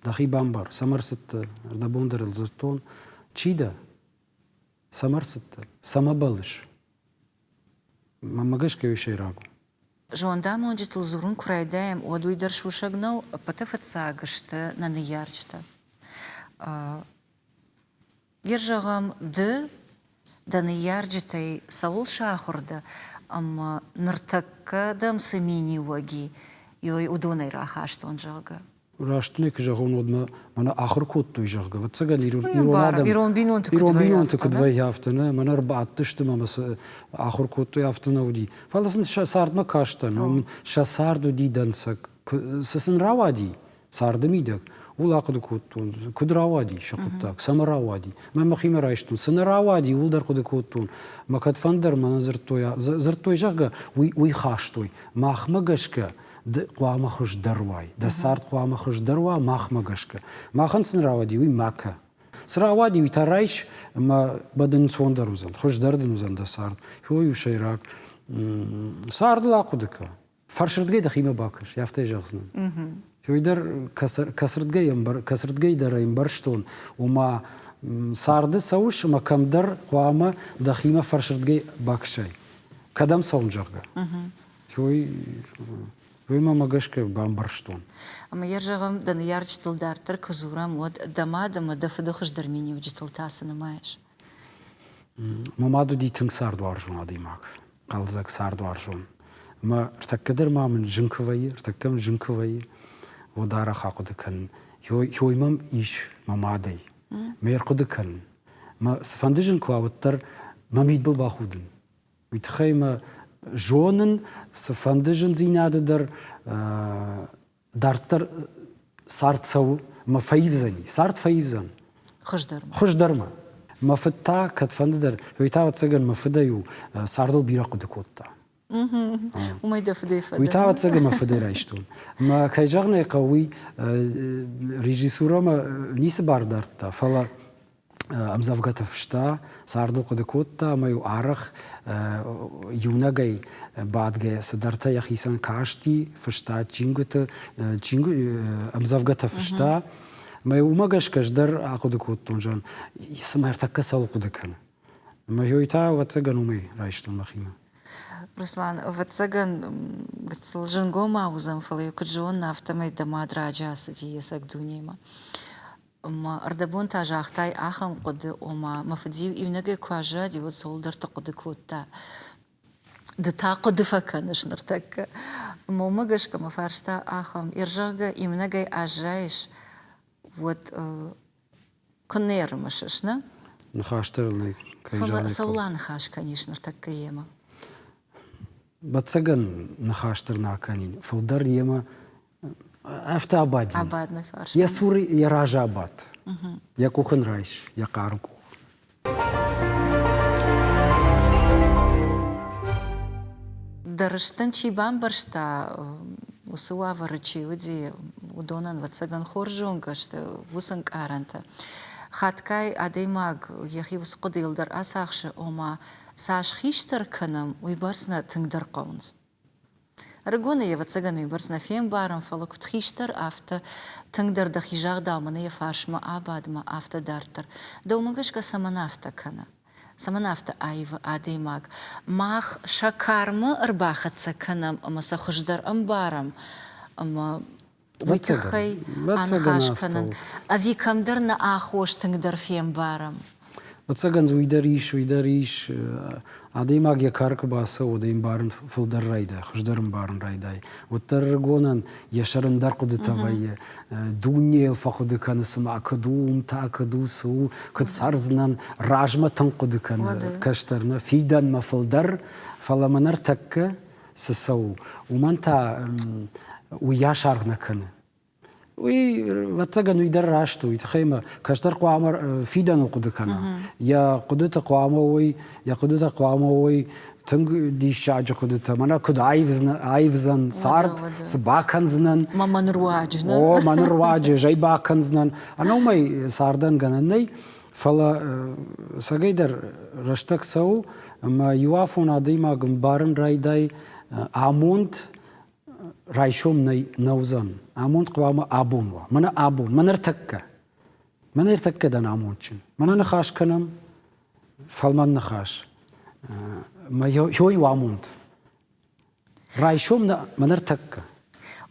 Дӕхи бамбар, цӕмӕ рцыдтӕ, ӕрдӕбон дӕр ыл дзырдтон. Чи дӕ? Цӕмӕ рцыдтӕ? Цӕмӕ бӕллыс? Мӕнмӕ гӕсгӕ уый сӕйраг у. Зондамонджытыл дзурын куы райдайӕм, уӕд уый дӕр сусӕг нӕу, ӕппӕты фыццаг сты нӕ ныййарджытӕ. Гер зӕгъӕм, ды дӕ ныййарджытӕй цӕуыл сахуыр дӕ ӕмӕ ныртӕккӕ дӕм цы миниуӕг и, уыдонӕй рахастон, зӕгъгӕ. Раст нӕ куы зӕгъон, уӕд мӕ мӕнӕ ахуыр кодтой, зӕгъгӕ, ӕвӕццӕгӕн ирон адӕм ирон бинонты ирон бинонты куыд вӕййы, афтӕ нӕ мӕнӕ ӕрбадтысты ӕмӕ сӕ ахуыр кодтой, афтӕ нӕ уыди. Фӕлӕ сын сӕ цардмӕ кастӕн, сӕ цард уыди дӕнцӕг. Цы сын рауади царды мидӕг, ууыл ахъуыды кодтон, куыд рауади сӕ хъуыддаг, цӕмӕ рауади. Мӕ мӕхимӕ райстон, цы нӕ рауади, ууыл дӕр хъуыды кодтон. Мӕ кӕдфӕндӕр мӕнӕн дзырдтой, дзырдтой, зӕгъгӕ, уый, уый хастой. Махмӕ гӕсгӕ ды хъуамӕ хуыздӕр уай, дӕ цард хъуамӕ хуыздӕр уа махмӕ гӕсгӕ. Махӕн цы нӕ рауади, уый ма кӕ. Цы рауади, уый та райс ӕмӕ дын ӕнцондӕр уыдзӕн, хуыздӕр дын уыдзӕн дӕ цард. Уый у сӕйраг. Цардыл ахъуыды кӕ. Фӕрсырдгӕй дӕхимӕ бакӕс, афтӕ зӕгъдзынӕн. Уый дӕр кӕцырдгӕй, кӕцырдгӕй дӕр ӕмбӕрстон, ома царды цӕуыс ӕмӕ кӕмдӕр хъуамӕ дӕхимӕ фӕрсырдгӕй бакӕсай. Кӕдӕм цӕуын, зӕгъгӕ. Уый, уый мӕмӕ гӕсгӕ бамбӕрстон. Ӕмӕ йӕ зӕгъӕм, дӕ ныййарджытыл дарддӕр куы дзурӕм, уӕд дӕ мад ӕмӕ дӕ фыды хуыздӕр миниуджытыл та цы нымайыс? Мӕ мад уыди тынг цардуарзон адӕймаг, хъӕлдзӕг цардуарзон. Ӕмӕ ӕртӕккӕ дӕр ма мын зын куы вӕййы, ӕртӕккӕ мын зын куы вӕййы, уӕд арӕх ахъуыды кӕнын, ёй мӕм ис мӕ мадӕй. Мӕ ӕрхъуыды кӕнын. Мӕ цыфӕнды зын куы уа, уӕддӕр мӕ мидбыл бахудын. Уый тыххӕй мӕ зонын, цыфӕнды зындзинады дӕр дарддӕр цард цӕуы мӕ фӕивдзӕни. Цард фӕивдзӕн. Хуыздӕрмӕ. Хуыздӕрмӕ. Мӕ фыд та кӕдфӕнды дӕр, уый та ӕвӕццӕгӕн мӕ фыдӕй у, цардыл бирӕ хъуыды кодта. Уымӕй дӕ фыдӕй фӕдӕ. Уый та ӕвӕццӕгӕн мӕ фыдӕй райстон. Мӕ кӕй зӕгъын ӕй хъӕуы, уый режиссурӕмӕ ницы бар дардта, фӕлӕ ӕмдзӕвгӕтӕ фыста, цардыл хъуыды кодта ӕмӕ-иу арӕх иунӕгӕй бадгӕ цыдӕртӕ йӕхицӕн касти, фыста чингуыты, ӕмдзӕвгӕтӕ фыста. Мӕ уымӕ гӕсгӕ ӕз дӕр ахъуыды кодтон, зӕгъын, цымӕ ӕртӕккӕ цӕуыл хъуыды кӕны. Мӕ уый та, ӕвӕццӕгӕн, уымӕй райстон мӕхимӕ. Руслан, ӕвӕццӕгӕн, гыццыл зынгомау уыдзӕн, фӕлӕ йӕ куыд зонын, афтӕмӕй дӕ мад раджы ацыди йе цӕг дунемӕ. Ӕмӕ ӕрдӕбон та загътай ахӕм хъуыды, ома мӕ фыд-иу иунӕгӕй куы аззади, уӕд цӕуылдӕрты хъуыды кодта. Ды та хъуыды фӕкӕныс ныртӕккӕ. Ӕмӕ уымӕ гӕсгӕ мӕ фарста ахӕм, зӕгъгӕ, иунӕгӕй аззайыс, уӕд куыннӕ ӕрымысыс, нӕ? Ныхас дӕр ыл нӕй. Фӕлӕ цӕуыл аныхас кӕнис ныртӕккӕ йемӕ? Ӕвӕццӕгӕн, ныхас дӕр нӕ акӕнин. Фылдӕр йемӕ Афтӕ абадин. Абад нӕ фарс. Йӕ цуры йӕ разы абадт. Йӕ къух ын райс, йӕ хъарм къух. Дӕ рыстӕн чи бамбӕрста, уыцы уавӕры чи уыди, уыдонӕн, ӕвӕццӕгӕн, хорз зонгӕ сты уыцы ӕнкъарӕнтӕ. Хатгай адӕймаг йӕхи уыцы хъуыдыйыл дӕр ацахсы, ома цас хистӕр кӕнӕм, уыйбӕрц нӕ тынгдӕр хъӕуынц. Ӕрыгонӕй, ӕвӕццӕгӕн, уыйбӕрц нӕ фембарӕм, фӕлӕ куыд хистӕр, афтӕ тынгдӕр дӕхи загъдау мӕнӕ йӕ фарсмӕ абад ма афтӕ дарддӕр. Дӕумӕ гӕсгӕ цӕмӕн афтӕ кӕны? Цӕмӕн афтӕ аивы адӕймаг? Мах сӕ кармӕ ӕрбахӕццӕ кӕнӕм ӕмӕ сӕ хуыздӕр ӕмбарӕм ӕмӕ уый тыххӕй аныхас кӕнын ӕви кӕмдӕр нӕ аххос тынгдӕр фембарӕм? Ӕвӕццӕгӕн дзы уый дӕр ис, уый дӕр ис. Адӕймаг йӕ кары куы бацӕуы, уӕд ӕй ӕмбарын фылдӕр райдайы, хуыздӕр ӕмбарын райдайы. Уӕддӕр ӕрыгонӕн йӕ сӕр ӕндӕр хъуыдытӕ вӕййы. Дунейыл фӕхъуыды кӕны, цыма куыд у, уым та куыд у, цы у, куыд цӕрдзынӕн, размӕ тынг хъуыды кӕны кӕстӕр нӕ, фидӕнмӕ фылдӕр, фӕлӕ мӕ ныртӕккӕ цы цӕуы, уымӕн та уыйас аргъ нӕ кӕны. Уый, ӕвӕццӕгӕн, уый дӕр раст у. Уый тыххӕй мӕ кӕстӕр хъуамӕ фидӕныл хъуыды кӕна. Йӕ хъуыдытӕ хъуамӕ уой, йӕ хъуыдытӕ хъуамӕ уой тынг диссаджы хъуыдытӕ. Мӕнӕ куыд аивдзӕн цард, цы бакӕндзынӕн. Мӕ мӕн руаджы. О, мӕн руаджы, ӕз ӕй бакӕндзынӕн. Ӕнӕ уымӕй цардӕн гӕнӕн нӕй. Фӕлӕ цӕгӕйдӕр рӕстӕг цӕуы, ӕмӕ иу афон адӕймаг ӕмбарын райдай амонд райсом нӕй нӕ уыдзӕн. Амонд хъуамӕ абон уа. Мӕнӕ абон, мӕнӕ ӕртӕккӕ. Мӕнӕ ӕртӕккӕ дӕн амондджын. Мӕнӕ ныхас кӕнӕм, фӕлмӕн ныхас. Мӕ ёй у амонд. Райсом нӕ, мӕнӕ ӕртӕккӕ.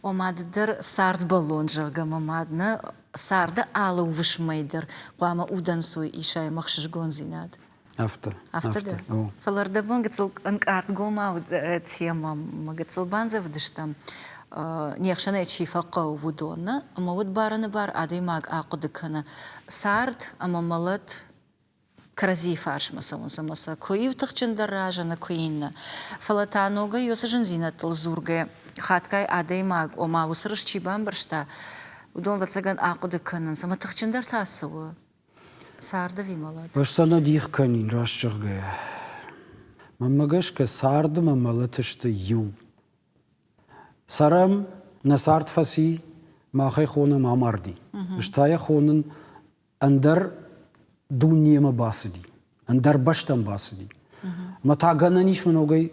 Ома ды дӕр цардбӕллон, зӕгъгӕ, мӕ мад нӕ царды алы уысмӕй дӕр хъуамӕ удӕнцой исай ӕмӕ ӕхсызгондзинад. Афтӕ. Афтӕ дӕ? Фӕлӕ ӕрдӕбон гыццыл ӕнкъардгомау темӕ гыццыл бандзӕвдыстӕм, не хсӕнӕй чи фӕхъӕуы, уыдон ӕмӕ уӕд барыны бар адӕймаг ахъуыды кӕны, цард ӕмӕ мӕлӕт кӕрӕдзийы фарсмӕ цӕуынц ӕмӕ сӕ куы иу тыхджындӕр разыны, куы иннӕ. Фӕлӕ та ногӕй уыцы зындзинӕдтыл дзургӕ, хатгай адӕймаг, ома уыцы рыст чи бамбӕрста, уыдон, ӕвӕццӕгӕн, ахъуыды кӕнынц, ӕмӕ тыхджындӕр та цы у? Цард ӕви мӕлӕт? Ӕз сӕ нӕ дих кӕнин, раст зӕгъгӕйӕ. Мӕнмӕ гӕсгӕ, цард ӕмӕ мӕлӕт сты иу. Цӕрӕм, нӕ цард фӕци, мах ӕй хонӕм амарди. Ӕз та йӕ хонын ӕндӕр дунемӕ бацыди, ӕндӕр бӕстӕм бацыди. Ӕмӕ та гӕнӕн ис мӕ ногӕй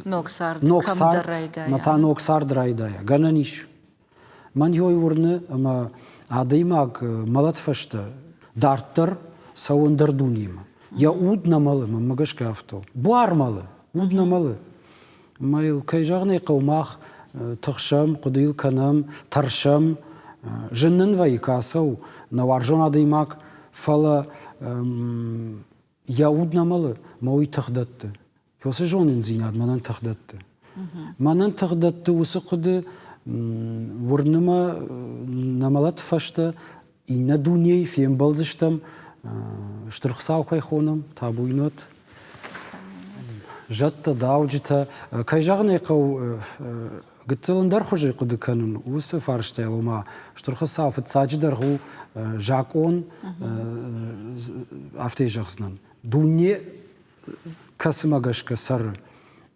ног цард, ног цард райдайа. Мӕ та ног цард райдайа. Гӕнӕн ис. Мӕн ёй уырны, ӕмӕ адӕймаг мӕлӕт фӕстӕ дарддӕр цӕуы ӕндӕр дунемӕ. Йӕ уд нӕ мӕлы, мӕнмӕ гӕсгӕ афтӕ у. Буар мӕлы, уд нӕ мӕлы. Ӕмӕ йыл, кӕй зӕгъын ӕй хъӕуы, мах тыхсӕм, хъуыды йыл кӕнӕм, тӕрсӕм. Зын нын вӕййы, кӕцы у нӕ уарзон адӕймаг, фӕлӕ йӕ уд нӕ мӕлы, мӕ уый тых дӕтты. Уыцы зонындзинад мӕнӕн тых дӕтты. Мӕнӕн тых дӕтты уыцы хъуыды, уырны мӕ, нӕ мӕлӕт фӕстӕ иннӕ дунейы фембӕлдзыстӕм, Стыр Хуыцау кӕй хонӕм, табуйнот, зӕдтӕ, дауджытӕ. Кӕй зӕгъын ӕй хъӕуы, гыццыл ӕндӕр хуызы хъуыды кӕнын уыцы фарстайыл, ома Стыр Хуыцау фыццаджыдӕр у закъон, афтӕ зӕгъдзынӕн, дуне кӕцымӕ гӕсгӕ цӕры,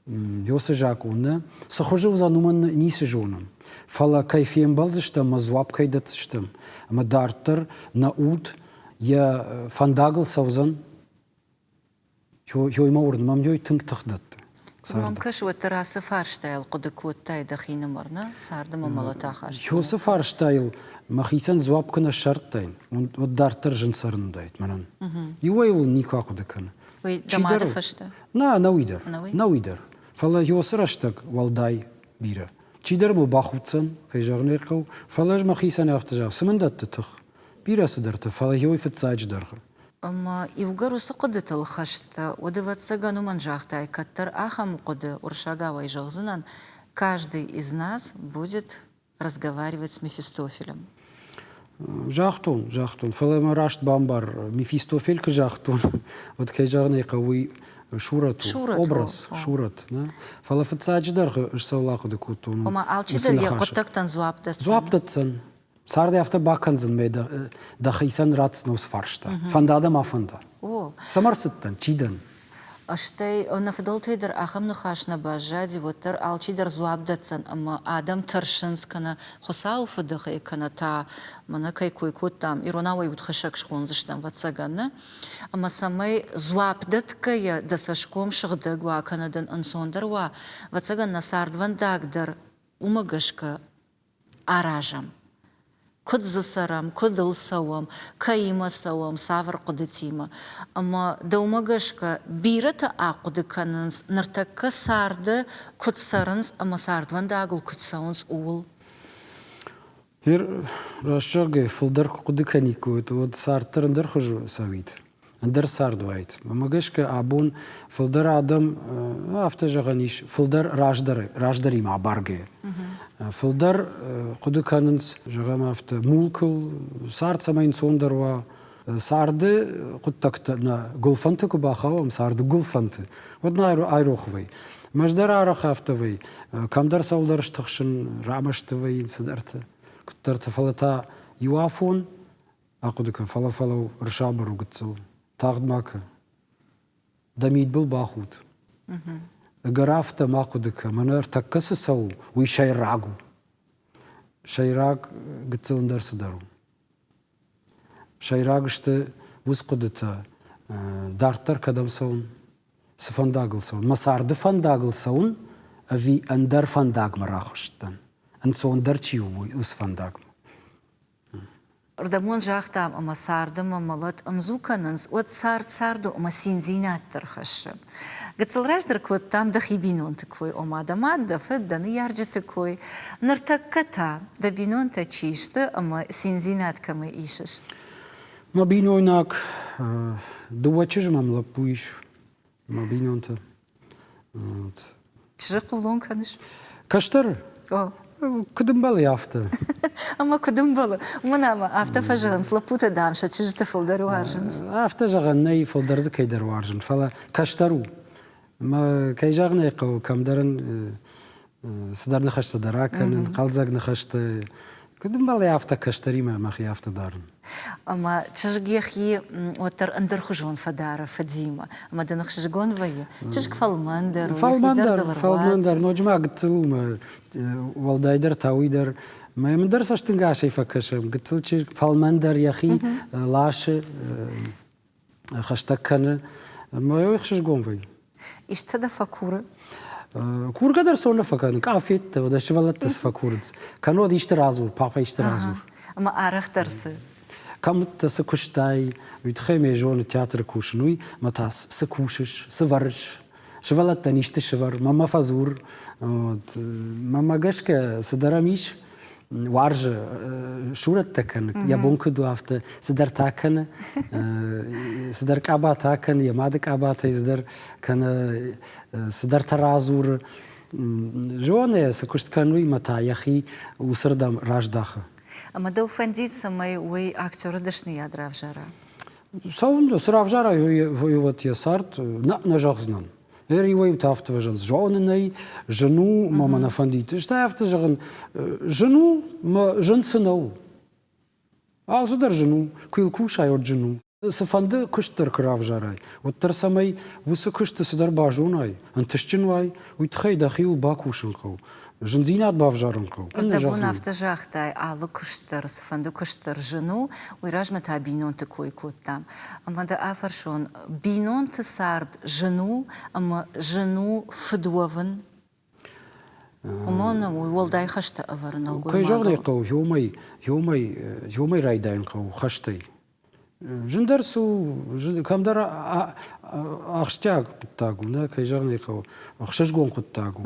уыцы закъон нӕ цы хуызы уыдзӕн, уымӕн ницы зонӕм. Фӕлӕ кӕй фембӕлдзыстӕм ӕмӕ дзуапп кӕй дӕтдзыстӕм, ӕмӕ дарддӕр нӕ уд йӕ фӕндагыл цӕудзӕн, ёй мӕ уырны, мӕм ёй тынг тых дӕтты. Мӕм кӕсы, уӕддӕр ацы фарстайыл хъуыды кодтай дӕхинымӕр, нӕ? Царды мӕ мӕлӕт ахаст. Уыцы фарстайыл мӕхицӕн дзуапп куы нӕ ссардтаин, уӕд дарддӕр зын цӕрын уыдаид мӕнӕн. Иуӕй-иуыл никуы ахъуыды кӕны. Уый дӕ мады фӕстӕ? Нӕ, нӕуый дӕр. Нӕуый дӕр. Фӕлӕ уыцы рӕстӕг уӕлдай бирӕ. Чидӕр мыл бахуддзӕн, кӕй зӕгъын ӕй хъӕуы, фӕлӕ ӕз мӕхицӕн афтӕ зӕгъын, цы мын дӕтты тых? Бирӕ цыдӕртӕ, фӕлӕ уый фыццаджыдӕр. Ӕмӕ иугӕр уыцы хъуыдытыл хӕст дӕ, уӕд, ӕвӕццӕгӕн, уымӕн загътай, кӕддӕр ахӕм хъуыды уырыссагау ӕй зӕгъдзынӕн, каждый из нас будет разговаривать с Мефистофелем. Загътон, загътон, фӕлӕ мӕ раст бамбар, Мефистофель куы загътон, уӕд кӕй зӕгъын ӕй хъӕуы, уый сурӕт у, образ, сурӕт. Нӕ? Фӕлӕ фыццаджыдӕр ӕз цӕуыл ахъуыды кодтон. Ома алчидӕр йӕ хъуыддӕгтӕн дзуапп дӕтдзӕн. Дзуапп дӕтдзӕн. Царды афтӕ бакӕндзӕн мӕ дӕхицӕн ратдзӕн уыцы фарста. Фӕнда дӕ ма фӕнда. Цӕмӕ рцыдтӕн, чи дӕн? Стӕй нӕ фыдӕлтӕй дӕр ахӕм ныхас нӕ баззади, уӕддӕр алчидӕр дзуапп дӕтдзӕн ӕмӕ адӕм тӕрсынц кӕнӕ Хуыцауы фыдыхӕй, кӕнӕ та, мӕнӕ кӕй кой кодтам, иронау ӕй удхӕссӕг схондзыстӕм, ӕвӕццӕгӕн, нӕ? Ӕмӕ цӕмӕй дзуапп дӕтгӕйӕ дӕ цӕсгом сыгъдӕг уа кӕнӕ дын ӕнцондӕр уа, ӕвӕццӕгӕн, нӕ цардвӕндаг дӕр уымӕ гӕсгӕ аразӕм. Куыд дзы цӕрӕм, куыд ыл цӕуӕм, кӕимӕ цӕуӕм, цавӕр хъуыдытимӕ. Ӕмӕ дӕумӕ гӕсгӕ бирӕтӕ ахъуыды кӕнынц, ныртӕккӕ царды куыд цӕрынц ӕмӕ цардвӕндагыл куыд цӕуынц, ууыл? Ныр, раст зӕгъгӕйӕ, фылдӕр куы хъуыды кӕниккой, уӕд цард дӕр ӕндӕр хуызы цӕуид. Ӕндӕр цард уаид. Мӕ гӕсгӕ абон фылдӕр адӕм, афтӕ зӕгъӕн ис, фылдӕр раздӕр, раздӕримӕ абаргӕйӕ. Фылдӕр хъуыды кӕнынц, зӕгъӕм афтӕ, мулкыл, цард цӕмӕй ӕнцондӕр уа, царды хъуыддӕгтӕ нӕ гуылфӕнты куы бахауӕм, царды гуылфӕнты, уӕд нӕ айрох вӕййы. Мӕз дӕр арӕх афтӕ вӕййы, кӕмдӕр цӕуылдӕр стыхсын, рамӕсты вӕййын цыдӕрты, куыддӕрты, фӕлӕ та иу афон ахъуыды кӕн, фӕлӕ фӕлӕу, ӕрсабыр у гыццыл, тагъд ма кӕ. Дӕ мидбыл бахуд. Ӕгӕр афтӕ ма хъуыды кӕ, мӕнӕ ӕртӕккӕ цы цӕуы, уый сӕйраг у. Сӕйраг гыццыл ӕндӕр цыдӕр у. Сӕйраг сты уыцы хъуыдытӕ, дарддӕр кӕдӕм цӕуын, цы фӕндагыл цӕуын, мӕ царды фӕндагыл цӕуын ӕви ӕндӕр фӕндагмӕ рахызтӕн, ӕнцондӕр чи у, уыцы фӕндагмӕ. Рдӕбон загътам, ӕмӕ цард ӕмӕ мӕлӕт ӕмдзу кӕнынц, уӕд цард цард у ӕмӕ циндзинад дӕр хӕссы. Гыццыл раздӕр кодтам дӕхи бинонты кой, ома дӕ мад, дӕ фыд, дӕ ныййарджыты кой. Ныртӕккӕ та дӕ бинонтӕ чи сты ӕмӕ циндзинад кӕмӕ исыс? Мӕ бинойнаг дыууӕ чызджы мӕм лӕппу ис, мӕ бинонтӕ. Чызджы хъулон кӕныс? Кӕстӕр? Куыд ӕмбӕлы афтӕ? Ӕмӕ куыд ӕмбӕлы? Уымӕн ӕмӕ афтӕ фӕзӕгъынц, лӕппутӕ, дам, сӕ чызджыты фылдӕр уарзынц. Афтӕ зӕгъӕн нӕй, фылдӕр дзы кӕйдӕр уарзын, фӕлӕ кӕстӕр у. Ӕмӕ, кӕй зӕгъын ӕй хъӕуы, кӕмдӕр ын цыдӕр ныхӕстӕ дӕр акӕнын, хъӕлдзӕг ныхӕстӕ. Куыд ӕмбӕлы афтӕ кӕстӕримӕ мӕхи афтӕ дарын. Ӕмӕ чызг йӕхи уӕддӕр ӕндӕрхуызон фӕдары фыдимӕ. Ӕмӕ дын ӕхсызгон вӕййы. Чызг фӕлмӕндӕр у, фӕлмӕндӕр, фӕлмӕндӕр, ноджы ма гыццыл у мӕ уӕлдайдӕр та уый дӕр. Мӕ мын дӕр цӕстынгасӕй фӕкӕсӕм. Гыццыл чызг фӕлмӕндӕр йӕхи ласы, хӕстӕг кӕны. Мӕ ӕхсызгон вӕййы. Исты дӕ фӕкуры? Кургӕ дӕр цӕуылнӕ фӕкӕны? Къафеттӕ, уӕдӕ сывӕллӕттӕ цы фӕкурынц? Кӕннод исты радзур, папӕ исты радзур. Ӕмӕ арӕхдӕр цы? Кӕм уыдтӕ, цы куыстай, уый тыххӕй мӕ зоны театры кусын, уый, ӕмӕ та цы кусыс, цы вӕрыс? Сывӕллӕттӕн исты сывӕр, мӕмӕ фӕдзур. Мӕнмӕ гӕсгӕ цыдӕр ӕм ис, уарзы сурӕттӕ кӕны, йӕ бон куыд у, афтӕ цыдӕртӕ кӕны, цыдӕр къабатӕ кӕны, йӕ мады къабатӕй цыдӕр кӕны, цыдӕртӕ радзуры. Зоны, цы куыст кӕны, уый мӕ та йӕхи уыцырдӕм раздахы. Ӕмӕ дӕу фӕндид, цӕмӕй уый актеры дӕсныйад равзара? Цӕуын, цы равзара, уый уӕд йӕ цард нӕ, нӕ зӕгъдзынӕн. Ныр иуӕй-иутӕ афтӕ фӕзӕгъынц, зонын ӕй, зын у, мӕ мӕ нӕ фӕндид. Стӕй афтӕ зӕгъын, зын у, мӕ зын цы нӕу. Алцыдӕр зын у, куы йыл кусай, уӕд зын у. Цыфӕнды куыст дӕр куы равзарай, уӕддӕр цӕмӕй уыцы куысты цыдӕр базонай, ӕнтыстджын уай, уый тыххӕй дӕхиуыл бакусын хъӕуы, зындзинад бавзарын хъӕуы. Ӕрдӕбон афтӕ загътай, алы куыст дӕр, цыфӕнды куыст дӕр зын у, уый размӕ та бинонты кой кодтам. Ӕмӕ дӕ афӕрсон, бинонты цард зын у ӕмӕ зын у фыд уӕвын? Уымӕн уый уӕлдай хӕстӕ ӕвӕры нӕлгоймагыл. Кӕй зӕгъын ӕй хъӕуы, уымӕй, уымӕй, уымӕй райдайын хъӕуы хӕстӕй. Зындӕр цы у, кӕмдӕр ахсджиаг хъуыддаг у, нӕ, кӕй зӕгъын ӕй хъӕуы, ӕхсызгон хъуыддаг у.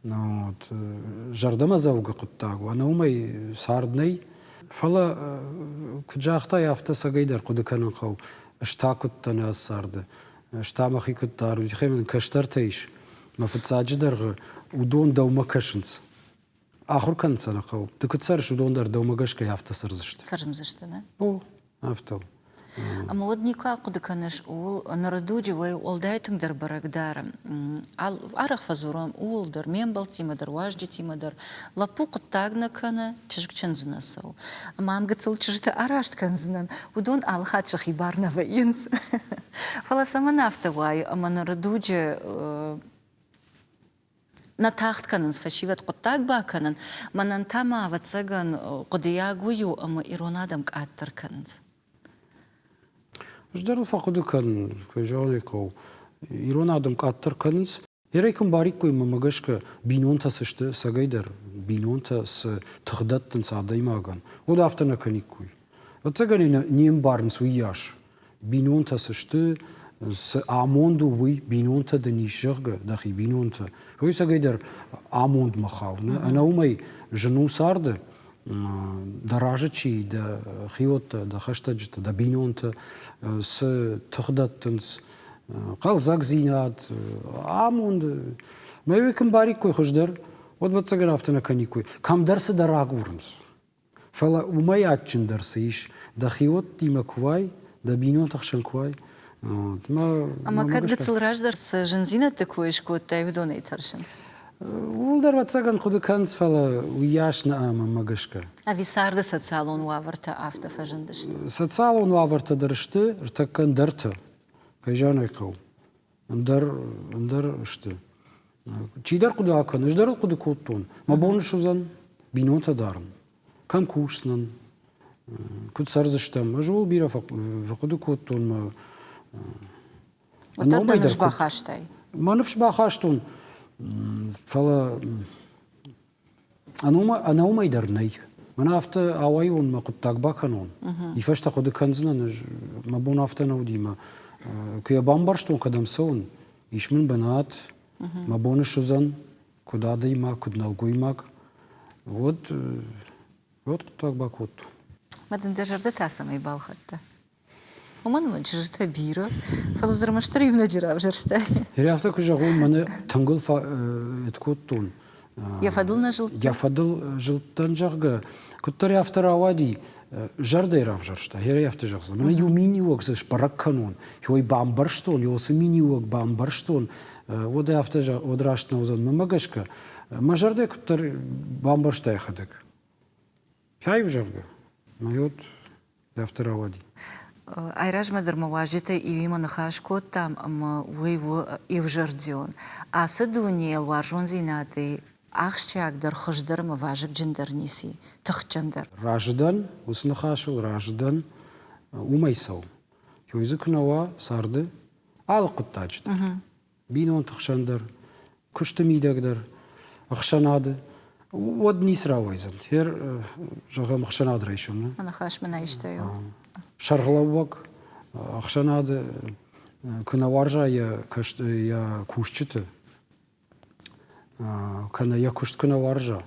Вот, зӕрдӕмӕдзӕугӕ хъуыддаг у, ӕнӕ уымӕй цард нӕй. Фӕлӕ, куыд загътай, афтӕ цӕгӕйдӕр хъуыды кӕнын хъӕуы. Ӕз та куыд дӕн ӕз царды, ӕз та мӕхи куыд дарын, уый мын кӕстӕртӕ ис, мӕ фыццаджы дӕргъы уыдон дӕумӕ кӕсынц. Ахуыр кӕнын сӕ нӕ хъӕуы. Ды куыд цӕрыс, уыдон дӕр дӕумӕ гӕсгӕ афтӕ цӕрдзысты. Фӕзмдзысты, нӕ? О, афтӕ у. Ӕмӕ уӕд никуы ахъуыды кӕныс, ууыл ныры дуджы уӕй уӕлдай тынгдӕр бӕрӕг дары. Арӕх фӕдзурӕм ууыл дӕр, ме мбӕлттимӕ дӕр, уазджытимӕ дӕр. Лӕппу хъуыддаг нӕ кӕны, чызг чындзы нӕ цӕуы. Ӕмӕ ам гыццыл чызджыты араст кӕндзынӕн, уыдон алы хатт сӕхи бар нӕ вӕййынц. Фӕлӕ цӕмӕн афтӕ уайы, ӕмӕ ныры дуджы нӕ тагъд кӕнынц фӕсивӕд хъуыддаг бакӕнын, мӕнӕн та ма, ӕвӕццӕгӕн, хъуыдыйаг уый у, ӕмӕ ирон адӕм къаддӕр кӕнынц. Ӕз дӕр ыл фӕхъуыды кӕнын, кӕй зӕгъын ӕй хъӕуы. Ирон адӕм къаддӕр кӕнынц. Ерӕй куы мбариккой, мӕнмӕ гӕсгӕ, бинонтӕ цы сты, ӕцӕгӕйдӕр бинонтӕ цы тых дӕттынц адӕймагӕн, уӕд афтӕ нӕ кӕниккой. Ӕвӕццӕгӕн ӕй не мбарынц уыйас, бинонтӕ цы сты, цы амонд у, уый бинонтӕ дын ис, зӕгъгӕ, дӕхи бинонтӕ. Уый ӕцӕгӕйдӕр амондмӕ хауы. Ӕнӕ уымӕй зын у царды, дӕ разы чи, дӕ хиуӕттӕ, дӕ хӕстӕджытӕ, дӕ бинонтӕ цы тых дӕттынц, хъӕлдзӕгдзинад, амонд. Мӕ уый куы мбариккой хуыздӕр, уӕд, ӕвӕццӕгӕн, афтӕ нӕ кӕниккой. Кӕмдӕр цыдӕр агурынц. Фӕлӕ уымӕй адджындӕр цы ис, дӕ хиуӕттимӕ куы уай, дӕ бинонты хсӕн куы уай, Ӕмӕ кӕд гыццыл раздӕр цы зындзинӕдты кой скодтай, уыдонӕй тӕрсынц? Ууыл дӕр ӕвӕццӕгӕн хъуыды кӕнынц, фӕлӕ уыйас нӕ ӕмӕ гӕсгӕ. Ӕви царды социалон уавӕртӕ афтӕ фӕзындысты? Социалон уавӕртӕ дӕр сты, ӕртӕккӕ ӕндӕртӕ, кӕй зӕгъын ӕй хъӕуы. Ӕндӕр, ӕндӕр сты. Чидӕр хъуыды акӕны, ӕз дӕр ыл хъуыды кодтон. Мӕ бон суыдзӕн бинонтӕ дарын, кӕм кусдзынӕн, куыд цӕрдзыстӕм. Ӕз ууыл бирӕ фӕхъуыды кодтон. Мӕ Уӕддӕр дӕ ныфс бахастай? Мӕ ныфс бахастон, фӕлӕ Ӕнӕ уымӕй дӕр нӕй. Мӕнӕ афтӕ ауайон, мӕ хъуыддаг бакӕнон. И фӕстӕ хъуыды кӕндзынӕн, ӕз мӕ бон афтӕ нӕ уыди мӕ куы йӕ бамбӕрстон, кӕдӕм цӕуын, ис мын бынат, мӕ бон суыдзӕн, куыд адӕймаг, куыд нӕлгоймаг, уӕд уӕд хъуыддаг бакодтон. Мӕ дын дӕ зӕрдӕ та цӕмӕй балхӕдта? Уымӕн ӕмӕ чызджытӕ бирӕ, фӕлӕ дзы ӕрмӕстдӕр иунӕджы равзӕрстай. Гъе афтӕ куы зӕгъон, мӕнӕ тынгыл кодтон. Йӕ фӕдыл нӕ зылдтӕн? Йӕ фӕдыл зылдтӕн, зӕгъгӕ, куыддӕр афтӕ рауади, зӕрдӕ равзӕрста, гъе афтӕ зӕгъдзӕн. Мӕнӕ иу миниуӕг дзы сбӕрӕг кӕнон, ой бамбӕрстон, уыцы миниуӕг бамбӕрстон, уӕд афтӕ уӕд раст нӕ уыдзӕн. Мӕнмӕ гӕсгӕ, мӕ зӕрдӕ куыддӕр бамбӕрста йӕхӕдӕг. Кӕй зӕгъгӕ, мӕ афтӕ рауади. Айразмӕ дӕр ма уазджытӕй иуимӕ ныхас кодтам, ӕмӕ уый у иузӕрдион. Ацы дунейыл уарзондзинадӕй ахсджиагдӕр, хуыздӕр ӕмӕ вазыгджындӕр ницы и, тыхджындӕр. Разы дӕн, уыцы ныхасыл разы дӕн, уымӕй цӕуы. Ёй дзы куы нӕ уа царды алы хъуыддаджы дӕр. Бинонты хсӕн дӕр, куысты мидӕг дӕр, ӕхсӕнады, уӕд ницы рауайдзӕн. Хер, зӕгъӕм, ӕхсӕнад райсӕм. Не? Ныхас мын айстай. Сӕргълӕууӕг ӕхсӕнады куы нӕ уарза йӕ, йӕ кусджыты, кӕнӕ йӕ куыст куы нӕ уарза,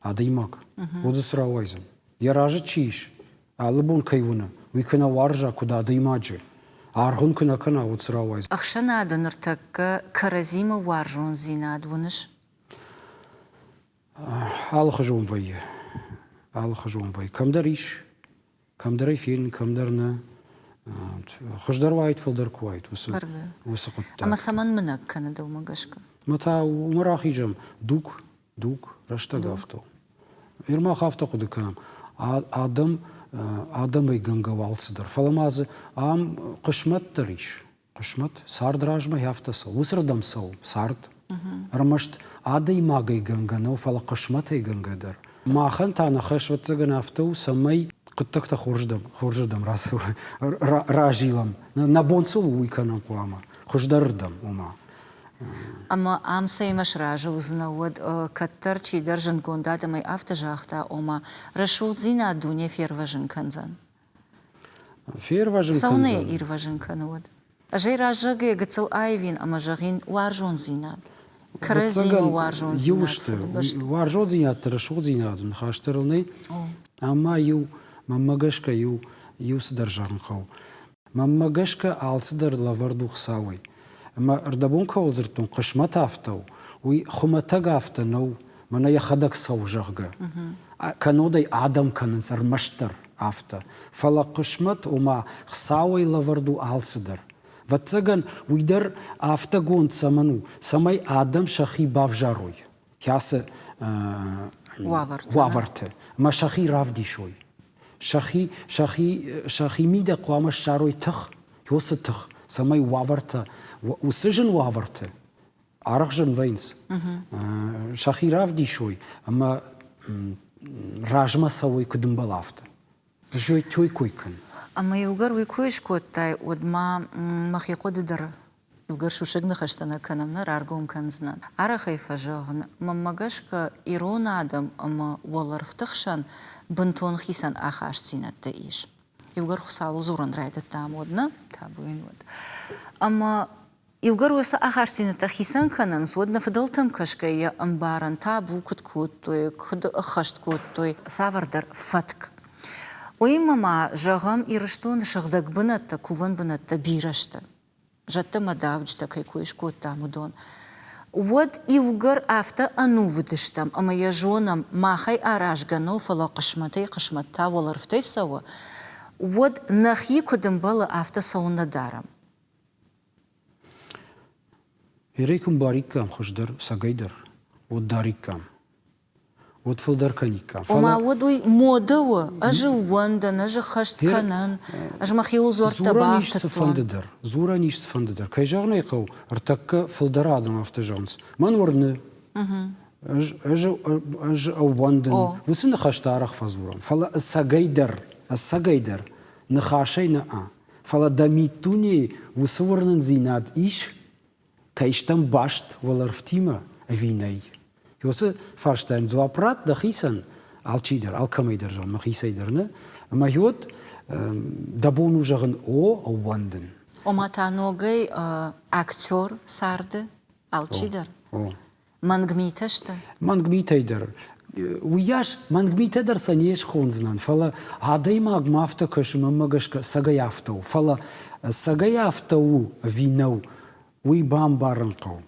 адӕймаг, уӕд дзы цы рауайдзӕн? Йӕ разы чи ис, алы бон кӕй уыны, уый куы нӕ уарза, куыд адӕймаджы, аргъ ын куы нӕ кӕна, уӕд цы рауайдзӕн? Ӕхсӕнады ныртӕккӕ кӕрӕдзимӕ уарзондзинад уыныс? Алыхуызон вӕййы. Алыхуызон вӕййы. Кӕмдӕр ис, кӕмдӕр ӕй фенын, кӕмдӕр нӕ. Хуыздӕр уаид, фылдӕр куы уаид уыцы, уыцы хъуыддаг. Ӕмӕ цӕмӕн мынӕг кӕны дӕумӕ гӕсгӕ? Мӕ та уымӕ рахизӕм дуг, дуг, рӕстӕг афтӕ. Ир мах афтӕ хъуыды кӕнӕм, адӕм адӕмӕй гӕнгӕ у алцыдӕр, фӕлӕ ма дзы ам хъысмӕт дӕр ис. Хъысмӕт, цард размӕ афтӕ цӕуы, уыцырдӕм цӕуы цард. Ӕрмӕст адӕймагӕй гӕнгӕ нӕу, фӕлӕ хъысмӕтӕй гӕнгӕ дӕр. Махӕн та нӕ хӕс, ӕвӕццӕгӕн, афтӕ у, цӕмӕй хъуыддӕгтӕ хорзырдӕм, хорзырдӕм разилӕм. Нӕ бон цы у, уый кӕнӕм хъуамӕ. Хуыздӕрырдӕм, ома. Ӕмӕ ам цӕимӕ сразы уыдзынӕ, уӕд кӕддӕр чидӕр зындгонд адӕмӕй афтӕ загъта, ома рӕсугъддзинад дуне фервӕзын кӕндзӕн. Фервӕзын Цӕуылнӕ йӕ ирвӕзын кӕны уӕд? Ӕз ӕй раззагӕй гыццыл аивин ӕмӕ зӕгъин уарзондзинад. Кӕрӕдзимӕ уарзондзинад. Иу сты. Уарзондзинад дӕр рӕсугъддзинад ныхас дӕр ыл нӕй. Ӕмӕ иу, мӕнмӕ гӕсгӕ, иу, иу цыдӕр зӕгъын хъӕуы. Мӕнмӕ гӕсгӕ, алцыдӕр лӕвӕрд у Хуыцауӕй. Ӕмӕ ӕрдӕбон кӕуыл дзырдтон, хъысмӕт афтӕ у, уый хуымӕтӕг афтӕ нӕу, мӕнӕ йӕхӕдӕг цӕуы, зӕгъгӕ. Кӕннод ӕй адӕм кӕнынц ӕрмӕстдӕр. афтӕ. Фӕлӕ хъысмӕт, ома Хуыцауӕй лӕвӕрд у алцыдӕр. Ӕвӕццӕгӕн, уый дӕр афтӕгонд цӕмӕн у, цӕмӕй адӕм сӕхи бавзарой, кӕцы уавӕрты, ӕмӕ сӕхи равдисой. Сӕхи, сӕхи, сӕхи мидӕг хъуамӕ ссарой тых, уыцы тых, цӕмӕй уавӕртӕ, уыцы зын уавӕрты арӕх зын вӕййынц, сӕхи равдисой ӕмӕ размӕ цӕуой, куыд ӕмбӕлы, афтӕ. Той кой кӕн. Ӕмӕ иугӕр уый кой скодтай, уӕд ма мӕхи хъуыды дӕр иугӕр сусӕг ныхӕстӕ нӕ кӕнӕм, нӕ раргом кӕндзынӕн. Арӕх ӕй фӕзӕгъын, мӕнмӕ гӕсгӕ ирон адӕм ӕмӕ уӕлӕрвты хсӕн бынтон хицӕн ахастдзинӕдтӕ ис. Иугӕр Хуыцауыл дзурын райдыдтам, уӕд нӕ, табу йын уӕд. Ӕмӕ Иугӕр уыцы ахастдзинӕдтӕ хицӕн кӕнынц, уӕд нӕ фыдӕлтӕм кӕсгӕйӕ ӕмбарын табу куыд кодтой, куыд ӕххӕст кодтой цавӕрдӕр фӕтк. Уыимӕ ма, зӕгъӕм, Ирыстоны сыгъдӕг бынӕттӕ, кувӕн бынӕттӕ бирӕ сты. Зӕдтӕ ӕмӕ дауджытӕ кӕй кой скодтам, уыдон. Уӕд иугӕр афтӕ ӕнувыд стӕм ӕмӕ йӕ зонӕм, махӕй аразгӕ нӕу, фӕлӕ хъысмӕтӕй хъысмӕт та уӕлӕрвтӕй цӕуы, уӕд нӕхи куыд ӕмбӕлы, афтӕ цӕуылнӕ дарӕм? Ирӕй куы мбариккам хуыздӕр цӕгӕйдӕр, уӕд дариккам. Уӕд фылдӕр кӕниккам. Ома, уӕд уый модӕ у, ӕз ӕууӕндын, ӕз ӕххӕст кӕнын, ӕз мӕхиуыл дзуӕрттӕ Дзурӕн ис цыфӕнды дӕр, дзурӕн ис цыфӕнды дӕр. Кӕй зӕгъын ӕй хъӕуы, ӕртӕккӕ фылдӕр адӕм афтӕ зӕгъынц. Мӕн уырны, ӕз, ӕз, ӕз ӕууӕндын. Уыцы ныхӕстӕ арӕх фӕдзурӕм. Фӕлӕ ӕцӕгӕйдӕр, ӕцӕгӕйдӕр ныхасӕй нӕ Фӕлӕ дӕ миддунейы уыцы уырнындзинад ис, кӕй стӕм баст уӕлӕрвтимӕ ӕви нӕй? Уыцы фарстайӕн дзуапп ратт дӕхицӕн, алчидӕр, алкӕмӕй дӕр зӕгъын, мӕхицӕй дӕр нӕ. Ӕмӕ уӕд дӕ бон у зӕгъын о, ӕууӕндын. Ома та ногӕй актер царды алчидӕр? О. Мӕнг митӕ сты? Мӕнг митӕй дӕр. Уыйас мӕнг митӕ дӕр сӕ не схондзынӕн, фӕлӕ адӕймагмӕ афтӕ кӕсы, мӕнмӕ гӕсгӕ цӕгӕй афтӕ у. Фӕлӕ цӕгӕй афтӕ у ӕви нӕу, уый бамбарын хъӕуы.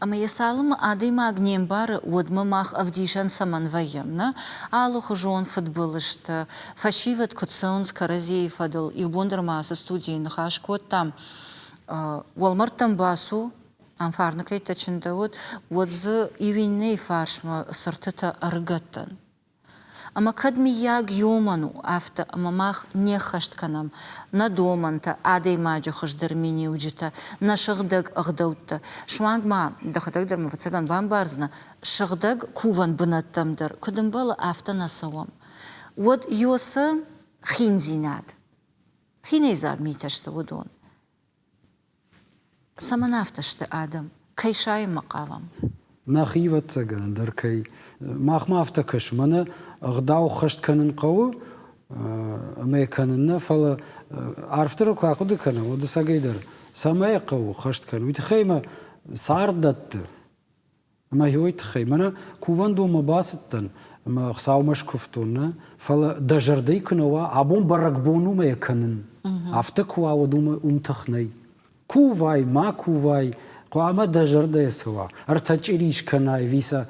Ӕмӕ йӕ цалынмӕ адӕймаг не мбары, уӕдмӕ мах ӕвдисӕн цӕмӕн вӕййӕм, нӕ? Алыхуызон фыдбылызтӕ, фӕсивӕд куыд цӕуынц кӕрӕдзийы фӕдыл. Иу бон дӕр ма ацы студийы ныхас кодтам. Уӕлмӕрдтӕм бацу, ам фарны кӕйттӕ чындӕуыд, уӕд дзы иу иннӕйы фарсмӕ цыртытӕ ӕрыгӕттӕн. Ӕмӕ кӕд мыййаг иумӕн у афтӕ, ӕмӕ мах не ххӕст кӕнӕм нӕ домӕнтӕ, адӕймаджы хуыздӕр миниуджытӕ, нӕ сыгъдӕг ӕгъдӕуттӕ, суанг ма, дӕхӕдӕг дӕр мӕ ӕвӕццӕгӕн бамбардзынӕ, сыгъдӕг кувӕн бынӕттӕм дӕр куыд ӕмбӕлы, афтӕ нӕ цӕуӕм, уӕд Иосы хиндзинад, хинӕйдзаг митӕ сты уыдон. Цӕмӕн афтӕ сты адӕм? Кӕй сайынмӕ хъавӕм? Нӕхи, ӕвӕццӕгӕн, ӕндӕр кӕй. Махмӕ афтӕ кӕсы, мӕнӕ ӕгъдау ӕххӕст кӕнын хъӕуы ӕмӕ йӕ кӕнын нӕ, фӕлӕ арфдӕр куы ахъуыды кӕнӕм, уӕд ӕцӕгӕйдӕр цӕмӕй хъӕуы ӕххӕст кӕнын, уый тыххӕй мӕ цард дӕтты. Ӕмӕ уый тыххӕй мӕнӕ кувӕндонмӕ бацыдтӕн ӕмӕ Хуыцаумӕ скуывтон, нӕ, фӕлӕ дӕ зӕрдӕйы куы нӕ уа, абон бӕрӕгбон у мӕ йӕ кӕнын. Афтӕ куы уа, уӕд уым, уым тых нӕй. Кувай, ма кувай, хъуамӕ дӕ зӕрдӕйы цӕуа. Ӕртӕ чъири скӕнай, ӕви сӕ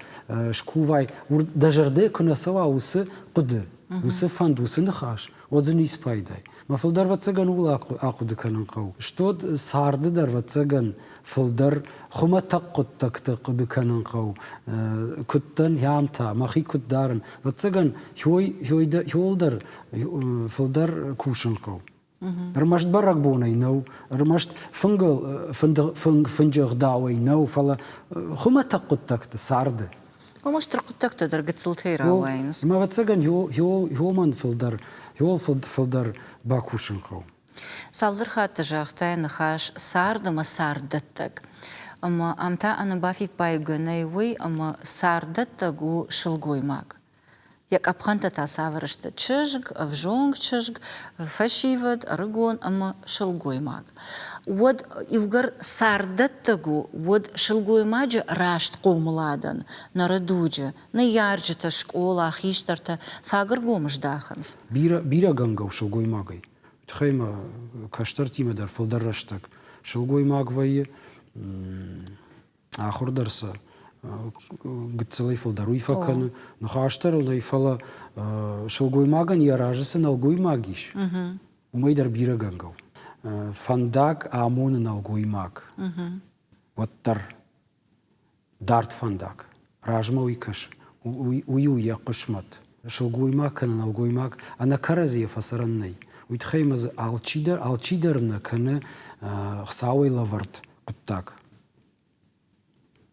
скувай, дӕ зӕрдӕйы куы нӕ цӕуа уыцы хъуыды, уыцы фӕнд, уыцы ныхас, уӕд дзы ницы пайда. Мӕ фылдӕр ӕвӕццӕгӕн ууыл ахъуыды кӕнын хъӕуы. Стод царды дӕр ӕвӕццӕгӕн фылдӕр хуымӕтӕг хъуыддӕгты хъуыды кӕнын хъӕуы. Куыд дӕн, хӕм та, мӕхи куыд дарын. Ӕвӕццӕгӕн, хиуыл дӕр фылдӕр кусын хъӕуы. Ӕрмӕст бӕрӕгбонӕй нӕу, ӕрмӕст фынгыл фынджы ӕгъдауӕй нӕу, фӕлӕ хуымӕтӕг хъуыддӕгты, царды. Ома стыр хъуыддӕгтӕ дӕр гыццылтӕй рауайынц. Ӕмӕ ӕвӕццӕгӕн, хиуылмӕн фылдӕр, хиуыл фылдӕр бакусын хъӕуы. Цалдӕр хатты загътай ныхас цард ӕмӕ царддӕттӕг. Ӕмӕ ам та ӕнӕбафиппайгӕ нӕй уый, ӕмӕ царддӕттӕг у сылгоймаг. Йӕ къӕпхӕнтӕ та цавӕр сты? Чызг, ӕвзонг чызг, фӕсивӕд, ӕрыгон ӕмӕ сылгоймаг. Уӕд иугӕр царддӕттӕг у, уӕд сылгоймаджы раст хъомыладӕн ныры дуджы ныййарджытӕ, скъола, хистӕртӕ фаг ӕргом здахынц. Бирӕ, бирӕгӕнгӕ у сылгоймагӕй. Тыххӕй ма кӕстӕртимӕ дӕр фылдӕр рӕстӕг сылгоймаг вӕййы, ахуыр дӕр сӕ. гыццылӕй фылдӕр уый фӕкӕны. Ныхас дӕр ыл нӕй, фӕлӕ сылгоймагӕн йӕ разы цы нӕлгоймаг ис, уымӕй дӕр бирӕ гӕнгӕ у. Фӕндаг амоны нӕлгоймаг, уӕддӕр дард фӕндаг. Размӕ уый кӕсы, уый у йӕ хъысмӕт. Сылгоймаг кӕнӕ нӕлгоймаг ӕнӕ кӕрӕдзийӕ фӕцӕрӕн нӕй. Уый тыххӕй ма дзы алчидӕр, алчидӕр нӕ кӕны Хуыцауӕй лӕвӕрд хъуыддаг.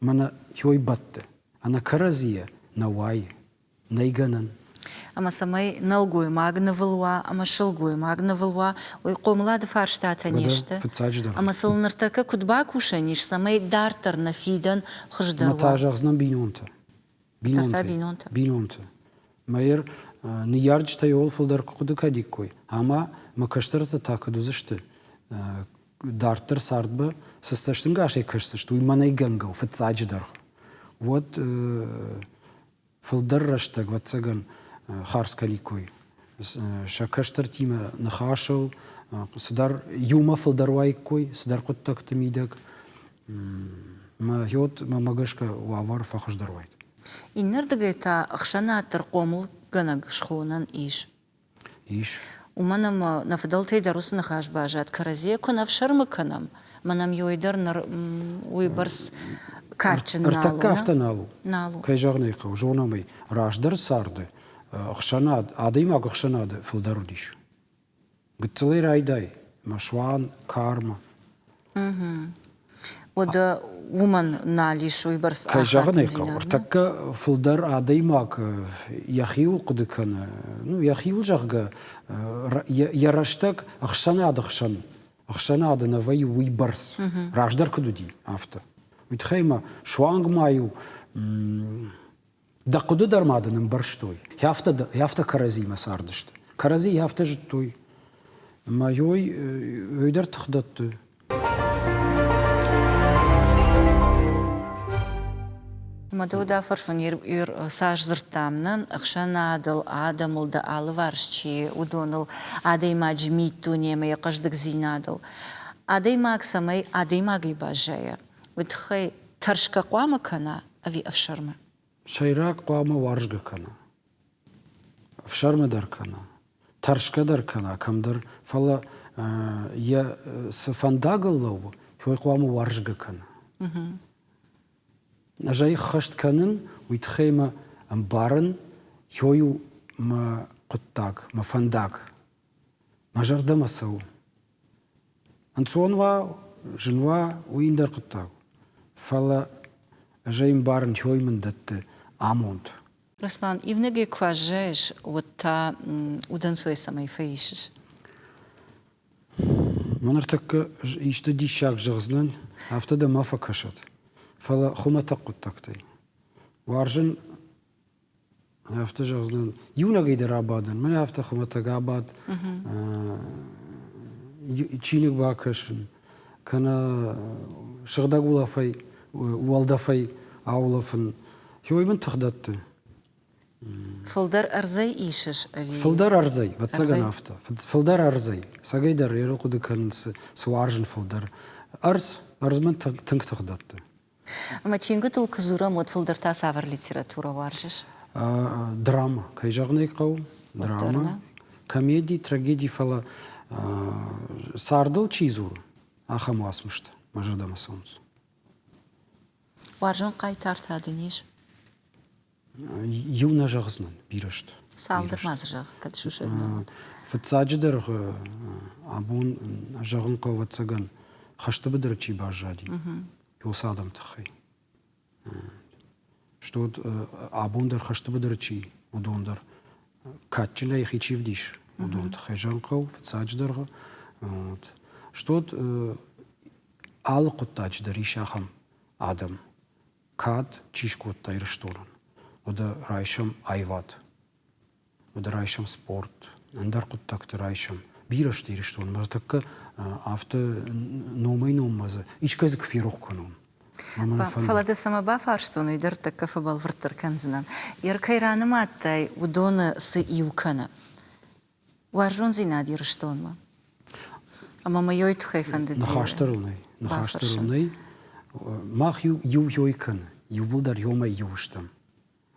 Мӕнӕ хёй бӕтты, ӕнӕ кӕрӕдзийӕ нӕ уайы. Нӕй гӕнӕн. Ӕмӕ цӕмӕй нӕлгоймаг нывыл уа ӕмӕ сылгоймаг нывыл уа, уый хъомылады фарстатӕ не сты. Фыццаджыдӕр. Ӕмӕ сыл ныртӕккӕ куыд бакусӕн ис, цӕмӕй дарддӕр нӕ фидӕн хуыздӕр уа? Мӕ та зӕгъдзынӕн бинонтӕ. Бинонтӕ. Бинонтӕ. Бинонтӕ. Мӕйыр ныййарджытӕ иуыл фылдӕр куы хъуыды кӕниккой, ӕмӕ мӕ кӕстӕртӕ та куыд уыдзысты, дарддӕр цардмӕ цы цӕстӕнгасӕй кӕсдзысты, уый мӕнӕй гӕнгӕ у фыццаджыдӕр. Уӕд фылдӕр рӕстӕг, ӕвӕццӕгӕн, хардз кӕниккой сӕ кӕстӕртимӕ ныхасыл, цыдӕр иумӕ фылдӕр уаиккой, цыдӕр хъуыддӕгты мидӕг. Мӕ йод мӕмӕ гӕсгӕ уавӕр фӕхуыздӕр уайд. Иннӕрдыгӕй та ӕхсӕнад дӕр хъомылгӕнӕг схонӕн ис. Ис. Уымӕн ӕмӕ нӕ фыдӕлтӕй дӕр уыцы ныхас баззад, кӕрӕдзийӕ куы нӕ фсӕрмы кӕнӕм, мӕнӕм ёй дӕр ныр уыйбӕрц кадджын нал у. Ӕртӕккӕ афтӕ нал у. Нал у. Кӕй зӕгъын ӕй хъӕуы, зонӕм ӕй, раздӕр царды ӕхсӕнад, адӕймаг ӕхсӕнады фылдӕр уыдис. Гыццылӕй райдай, мӕ суан, кармӕ. Уӕдӕ уымӕн нал ис уыйбӕрц Кӕй зӕгъын ӕй хъӕуы, ӕртӕккӕ фылдӕр адӕймаг йӕхиуыл хъуыды кӕны, ну, йӕхиуыл, зӕгъгӕ, йӕ рӕстӕг ӕхсӕнады хсӕн, ӕхсӕнады нӕ вӕййы уыйбӕрц, раздӕр куыд уыди, афтӕ. Уый тыххӕй ма суанг ма-иу Дӕ хъуыды дӕр ма дын ӕмбӕрстой. Афтӕ, афтӕ кӕрӕдзимӕ цардысты. Кӕрӕдзи афтӕ зыдтой. Ӕмӕ ёй, ёй дӕр тых дӕтты. Ӕмӕ дӕу дӕ фӕрсын, цас дзырдтам нӕ ӕхсӕнадыл, адӕмыл, дӕ алыварс чи, уыдоныл, адӕймаджы миддунемӕ, йӕ хъӕздыгдзинадыл. Адӕймаг цӕмӕй адӕймагӕй баззайа, уый тыххӕй тӕрсгӕ хъуамӕ кӕна ӕви ӕфсӕрмы? Сӕйраг хъуамӕ уарзгӕ кӕна. Ӕфсӕрмы дӕр кӕна, тӕрсгӕ дӕр кӕна кӕмдӕр, фӕлӕ йӕ цы фӕндагыл лӕууы, уый хъуамӕ уарзгӕ кӕна. Ӕз ӕй ӕххӕст кӕнын, уый тыххӕй мӕ ӕмбарын, ёй у мӕ хъуыддаг, мӕ фӕндаг. Мӕ зӕрдӕмӕ цӕуы. Ӕнцон уа, зын уа, уый ӕндӕр хъуыддаг у. Фӕлӕ ӕз ӕй ӕмбарын, хёй мын дӕтты амонд. Руслан, иунӕгӕй куы аззайыс, уӕд та удӕнцой цӕмӕй фӕисыс? Мӕ ныртӕккӕ исты диссаг зӕгъдзынӕн, афтӕ дӕ ма фӕкӕсӕд. Фӕлӕ хуымӕтӕг хъуыддӕгтӕй. Уарзын Афтӕ зӕгъдзынӕн, иунӕгӕй дӕр абадын. Мӕнӕ афтӕ хуымӕтӕг абад, чиныг бакӕсын, кӕнӕ сыгъдӕг улӕфӕй, уӕлдӕфӕй аулӕфын. Уый мын тых дӕтты. Фылдӕр ӕрдзӕй исыс ӕви? Фылдӕр ӕрдзӕй, ӕвӕццӕгӕн афтӕ. Фылдӕр ӕрдзӕй. Цӕгӕй дӕр ӕрхъуыды кӕнын, цы уарзын фылдӕр. Ӕрдз, ӕрдз мын тынг тых дӕтты. Ӕмӕ чингуытыл куы дзурӕм, уӕд фылдӕр та цавӕр литературӕ уарзыс? Драма, кӕй зӕгъын ӕй хъӕуы, драма, комеди, трагеди, фӕлӕ цардыл чи дзуры, ахӕм уацмыстӕ мӕ зӕрдӕмӕ цӕуынц. Уарзон хъайтартӕ дын ис? Иу нӕ зӕгъдзынӕн, бирӕ сты. Цалдӕр ма дзы зӕгъ, кӕд сусӕг нӕ уыд. Фыццаджыдӕр абон зӕгъын хъӕуы, ӕвӕццӕгӕн, хӕсты быдыры чи баззади, уыцы адӕмы тыххӕй. Что вот абон дӕр хӕсты быдыры чи, уыдон дӕр кадджынӕй йӕхи чи вдис, уыдон тыххӕй зӕгъын хъӕуы, фыццаджыдӕр. Вот. Что вот алы хъуыддаджы дӕр ис ахӕм адӕм, кад чи скодта Ирыстонӕн, уӕдӕ райсӕм аивад, уӕдӕ райсӕм спорт, ӕндӕр хъуыддӕгты райсӕм. Бирӕ сты Ирыстонмӕ, тӕккӕ афтӕ номӕй-номмӕ дзы искӕй дзы куы ферох кӕнон. Фӕлӕ дӕ цӕмӕ бафарстон, уый дӕр тӕккӕ фӕбӕлвырддӕр кӕндзынӕн. Ер кӕй ранымадтай, уыдоны цы иу кӕны? Уарзондзинад Ирыстонмӕ. Ӕмӕ мӕ ёй тыххӕй фӕндыди Ныхас дӕр ыл нӕй. Ныхас дӕр ыл нӕй. Мах иу иу ёй кӕны. Иууылдӕр иумӕ иу стӕм.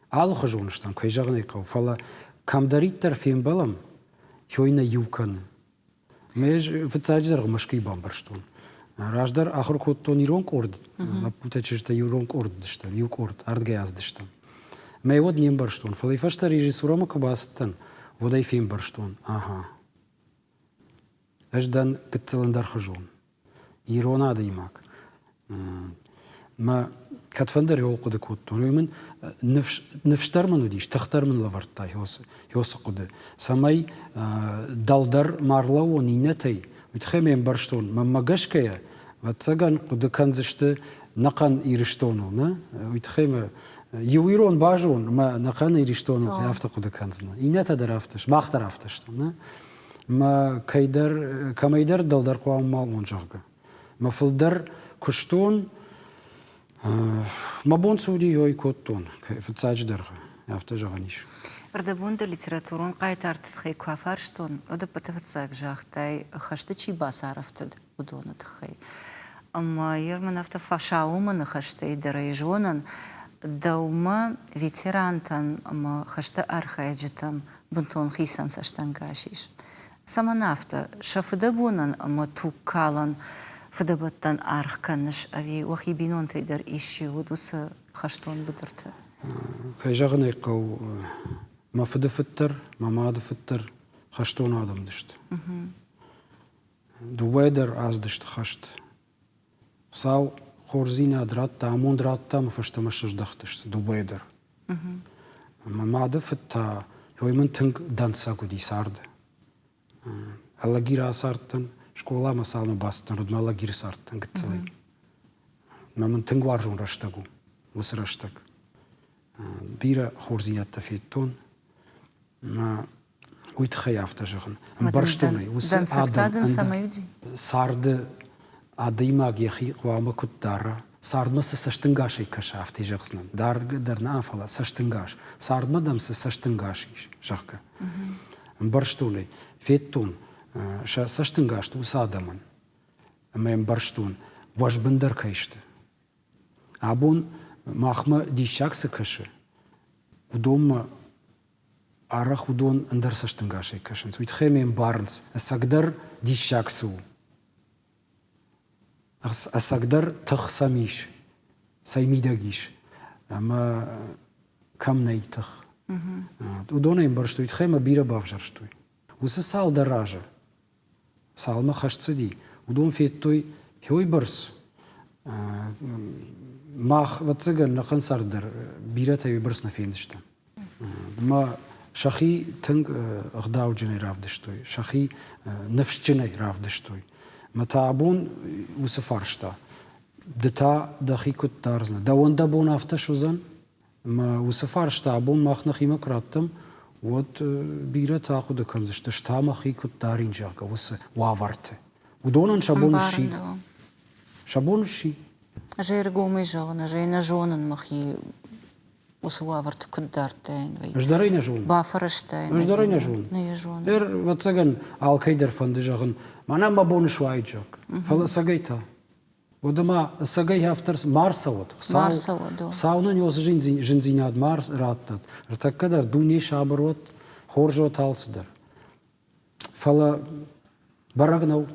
Алыхуызон стӕм, кӕй зӕгъын ӕй хъӕуы, фӕлӕ кӕмдӕриддӕр фембӕлӕм, уый нӕ иу кӕны. Ме фыццаджыдӕр Мӕскуыйы бамбӕрстон. Раздӕр ахуыр кодтон ирон къорд, лӕппутӕ чызджытӕ ирон къорд уыдыстӕм, иу къорд, ардгӕй ацыдыстӕм. Мӕ уӕд не мбӕрстон, фӕлӕ фӕстӕ режиссурамӕ куы бацыдтӕн, уӕд ӕй фембӕрстон, ага, ӕз дӕн гыццыл ӕндӕрхуызон. Ирон адӕймаг. Мӕ кӕдфӕндӕр иуыл хъуыды кодтон, уый мын ныфс, ныфс дӕр мын уыдис, тых дӕр мын лӕвӕрдта уыцы хъуыды, цӕмӕй дӕлдӕр ма рлӕууон иннӕтӕй, уый тыххӕй ме мбӕрстон, мӕнмӕ гӕсгӕйӕ, ӕвӕццӕгӕн, хъуыды кӕндзысты нӕхъӕн Ирыстоныл, нӕ? Уый тыххӕй мӕ иу ирон базон, мӕ нӕхъӕн Ирыстоныл афтӕ хъуыды кӕндзынӕ. Иннӕтӕ дӕр афтӕ, мах дӕр афтӕ стӕм, нӕ? Мӕ кӕйдӕр, кӕмӕйдӕр дӕлдӕр хъуамӕ ма уон, зӕгъгӕ. Мӕ фылдӕр куыстон, мӕ бон цы уыди, уый кодтон, фыццаджыдӕр, афтӕ зӕгъӕн ис. Ӕрдӕбон дӕ литературон хъайтарты тыххӕй куы афарстон, уӕд ӕппӕты фыццаг загътай, хӕсты чи бацарӕфтыд, уыдоны тыххӕй. Ӕмӕ йер мын афтӕ фӕсауымы ныхӕстӕй дӕр ӕй зонын, дӕумӕ ветерантӕн ӕмӕ хӕсты архайджытӕм бынтон хицӕн цӕстӕнгас ис. Цӕмӕн афтӕ? Сӕ фыдӕбонӕн ӕмӕ тугкалӕн фыдӕбӕттӕн аргъ кӕныс ӕви уӕхи бинонтӕй дӕр исчи уыд уыцы хӕстон быдырты? Кӕй зӕгъын ӕй хъӕуы, мӕ фыды фыд дӕр, мӕ мады фыд дӕр хӕстон адӕм уыдысты. Дыууӕ дӕр ацыдысты хӕст. Хуыцау хорздзинад радта, амонд радта ӕмӕ фӕстӕмӕ сыздӕхтысты дыууӕ дӕр. Мӕ мады фыд та, уый мын тынг дӕнцӕг уыди царды. Алагиры ацардтӕн, скъоламӕ цалынмӕ бацыдтӕн, уӕдмӕ Алагиры цардтӕн гыццылӕй. Мӕ мын тынг уарзон рӕстӕг у уыцы рӕстӕг. Бирӕ хорздзинӕдтӕ федтон. Мӕ уый тыххӕй афтӕ зӕгъын. Ӕмбӕрстон ӕй, уыцы адӕм царды адӕймаг йӕхи хъуамӕ куыд дара, цардмӕ цы цӕстӕнгасӕй кӕса, афтӕ зӕгъдзынӕн. Даргӕ дӕр нӕ, фӕлӕ цӕстӕнгас. Цардмӕ дӕм цы цӕстӕнгас ис, зӕгъгӕ. Ӕмбӕрстон ӕй, федтон сӕ цӕстӕнгас уыцы адӕмӕн. Ӕмӕ ӕмбӕрстон, уӕзбындӕр кӕй сты. Абон махмӕ диссаг цы кӕсы, уыдонмӕ арӕх уыдон ӕндӕр цӕстӕнгасӕй кӕсынц. Уый тыххӕй ме мбарынц, ӕцӕгдӕр диссаг цы у. Ӕцӕгдӕр тых сӕм ис, цӕй мидӕг ис, ӕмӕ кӕм нӕй тых. Уыдон ӕмбӕрстой, уый тыххӕй мӕ бирӕ бавзӕрстой. Уыцы цалдӕр азы, цалынмӕ хӕст цыди, уыдон федтой уыйбӕрц мах, ӕвӕццӕгӕн, нӕхъӕн цард дӕр бирӕтӕ уыйбӕрц нӕ фендзыстӕм. Мӕ сӕхи тынг ӕгъдауджынӕй равдыстой, сӕхи ныфсджынӕй равдыстой. Мӕ та абон уыцы фарста, ды та дӕхи куыд дардзынӕ? Дӕуӕн дӕ бон афтӕ суыдзӕн? Ӕмӕ уыцы фарста абон мах нӕхимӕ куы раттӕм, уӕд бирӕтӕ ахъуыды кӕндзысты, ӕз та мӕхи куыд дарин, зӕгъгӕ, уыцы уавӕрты. Уыдонӕн сӕ бон сси. Сӕ бон сси. Ӕз ӕргомӕй зӕгъын, ӕз ӕй нӕ зонын мӕхи уыцы уавӕрты куыд дардтаин. Ӕз дӕр ӕй нӕ зонын. Бафӕрӕзтаин. Ӕз дӕр ӕй нӕ зонын. Нӕ йӕ зонын. Ӕвӕццӕгӕн, алкӕй дӕр фӕнды зӕгъын, мӕнӕ мӕ бон суаид, зӕгъгӕ. Фӕлӕ цӕгӕй та? Уӕдӕ ма ӕцӕгӕй афтӕ ма рцӕуӕд. Хуыцау нын уыцы зындзинад ма раттӕд. Ӕртӕккӕ дӕр дуне сабыр уӕд, хорз уӕд алцыдӕр. Фӕлӕ бӕрӕг нӕу,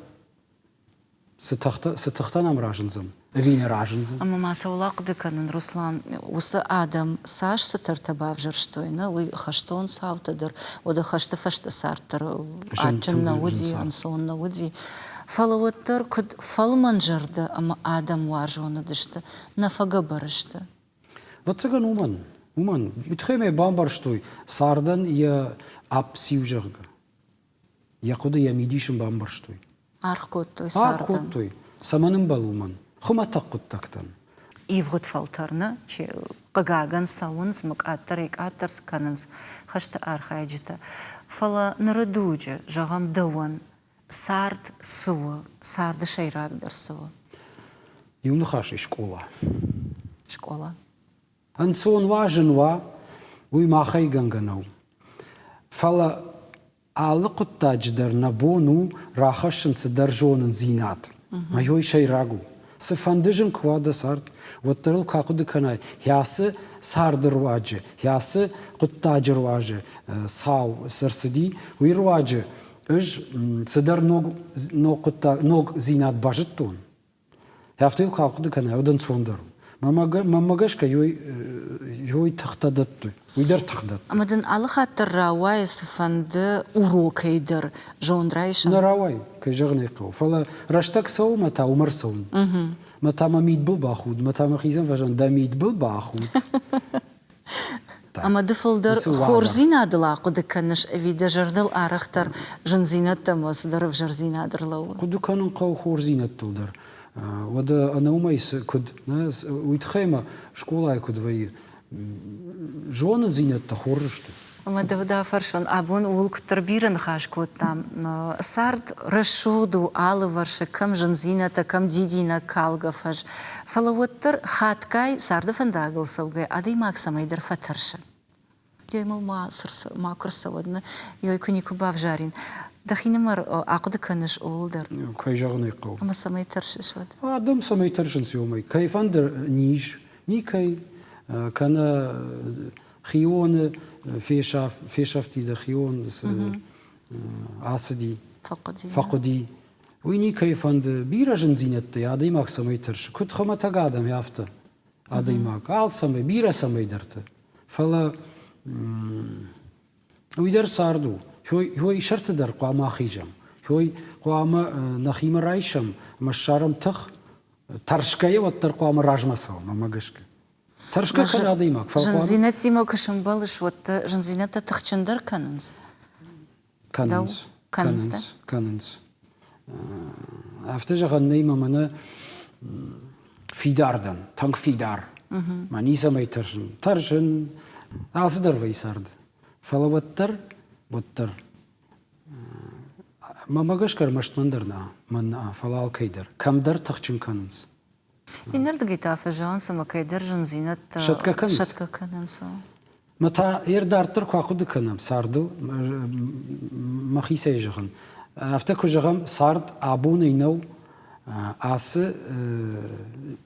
цы тыхтӕ нӕм разындзӕн, ӕви нӕ разындзӕн. Ӕмӕ ма цӕуыл ахъуыды кӕнын, Руслан, уыцы адӕм цас цытӕртӕ бавзӕрстой, нӕ, уый хӕстон цаутӕ дӕр, уӕдӕ хӕсты фӕстӕ цард дӕр адджын нӕ уыди, ӕнцон нӕ уыди. Фӕлӕ уӕддӕр куыд фӕлмӕнзӕрдӕ ӕмӕ адӕмуарзон уыдысты, нӕ фӕгӕбӕр сты. Ӕвӕццӕгӕн уымӕн, уымӕн. Уый тыххӕй мӕ бамбӕрстой, цардӕн йӕ апп циу, зӕгъгӕ. Йӕ хъуыды, йӕ мидис ын бамбӕрстой. Аргъ кодтой цардӕн. Аргъ кодтой. Цӕмӕн ӕмбӕлы уымӕн? Хуымӕтӕг хъуыддӕгтӕн. Ивгъуыд фӕлтӕр нӕ, чи, хъыгагӕн, цӕуынц, къаддӕрӕй-къаддӕр кӕнынц хӕсты архайджытӕ. Фӕлӕ ныры дуджы, зӕгъӕм, дӕуӕн цард цы у, царды сӕйрагдӕр цы у? Иу ныхасӕй скъола. Скъола. Ӕнцон уа, зын уа, уый махӕй гӕнгӕ нӕу. Фӕлӕ алы хъуыддаджы дӕр нӕ бон у рахӕссын цыдӕр зонындзинад. Мӕ уый сӕйраг у. Цыфӕнды зын куы уа дӕ цард, уӕддӕр ыл куы ахъуыды кӕнай, ацы царды руаджы, ацы хъуыддаджы руаджы цау цы рцыди, уый руаджы ӕз цыдӕр ног, ног хъуыддаг, ногдзинад базыдтон. Афтӕ йыл куы ахъуыды кӕнай, уӕд ӕнцондӕр у. Мӕнмӕ гӕсгӕ ёй тыхтӕ дӕтты, уый дӕр тых дӕтты. Ӕмӕ дын алы хатт дӕр рауайы цыфӕнды урокӕй дӕр зонд райсын? Нӕ рауайы, кӕй зӕгъын ӕй хъӕуы. Фӕлӕ рӕстӕг цӕуы мӕ та уымӕ рцӕуын. Мӕ та мӕ мидбыл бахуд, мӕ та мӕхицӕн фӕзӕгъын, дӕ мидбыл бахуд. Ӕмӕ ды фылдӕр хорздзинадыл ахъуыды кӕныс ӕви дӕ зӕрдыл арӕхдӕр зындзинӕдтӕ ӕмӕ цыдӕр ӕвзӕрдзинад ӕрлӕууы? Хъуыды кӕнын хъӕуы хорздзинӕдтыл дӕр. Уӕдӕ ӕнӕ уымӕй куыд, уый тыххӕй ӕмӕ скъолайы куыд вӕййы, зонындзинӕдтӕ хорз сты. Ӕмӕ дӕу дӕ фӕрсын, абон ууыл куыддӕр бирӕ ныхас кодтам. Цард рӕсугъд у алывӕрсыг, кӕм зындзинӕдтӕ, кӕм дидинӕг калгӕ фӕз. Фӕлӕ уӕддӕр хатгай царды фӕндагыл цӕугӕ адӕймаг цӕмӕйдӕр фӕтӕрсы. Йой мыл ма ма куы рцӕуӕд, йой куы никуы бавзарин. Дӕхинымӕр ахъуыды кӕныс ууыл дӕр? Кӕй зӕгъын ӕй хъӕуы. Ӕмӕ цӕмӕй тӕрсыс уӕд? Адӕм цӕмӕй тӕрсынц уымӕй. Кӕй фӕнды низ, никӕй, кӕнӕ хионы фесӕфти дӕ хион ацыди, фӕхъуыди. Уый никӕй фӕнды. Бирӕ зындзинӕдтӕй адӕймаг цӕмӕй тӕрсы. Куыд хуымӕтӕг адӕм, афтӕ адӕймаг. Алцӕмӕй, бирӕ цӕмӕйдӕрты. Фӕлӕ уый дӕр цард у. Хой сӕрты дӕр хъуамӕ ахизӕм. Хой хъуамӕ нӕхимӕ райсӕм ӕмӕ ссарӕм тых. Тӕрсгӕйӕ уӕддӕр хъуамӕ размӕ цӕуӕм, ӕмӕ гӕсгӕ. Тӕрсгӕ кӕны адӕймаг, фӕлӕ Зындзинӕдтимӕ куы сӕмбӕлыс, уӕд дӕ зындзинӕдтӕ тыхджындӕр кӕнынц? Кӕнынц. Кӕнынц. Кӕнынц. Афтӕ зӕгъӕн нӕй, мӕ мӕнӕ фидар дӕн, тынг фидар. Мӕ ницӕмӕй тӕрсын. Тӕрсын, алцыдӕр вӕййы царды. Фӕлӕ уӕддӕр, уӕддӕр Мӕнмӕ гӕсгӕ ӕрмӕст мӕн дӕр нӕ, мӕн нӕ, фӕлӕ алкӕй дӕр. Кӕмдӕр тыхджын кӕнынц. Иннӕрдыгӕй та фӕзӕгъынц, ӕмӕ кӕйдӕр зындзинӕдтӕ сӕтгӕ кӕнынц. Сӕтгӕ кӕнынц. Мӕ та йер дарддӕр куы ахъуыды кӕнӕм цардыл, мӕхицӕй зӕгъын, афтӕ куы зӕгъӕм, цард абонӕй нӕу, ацы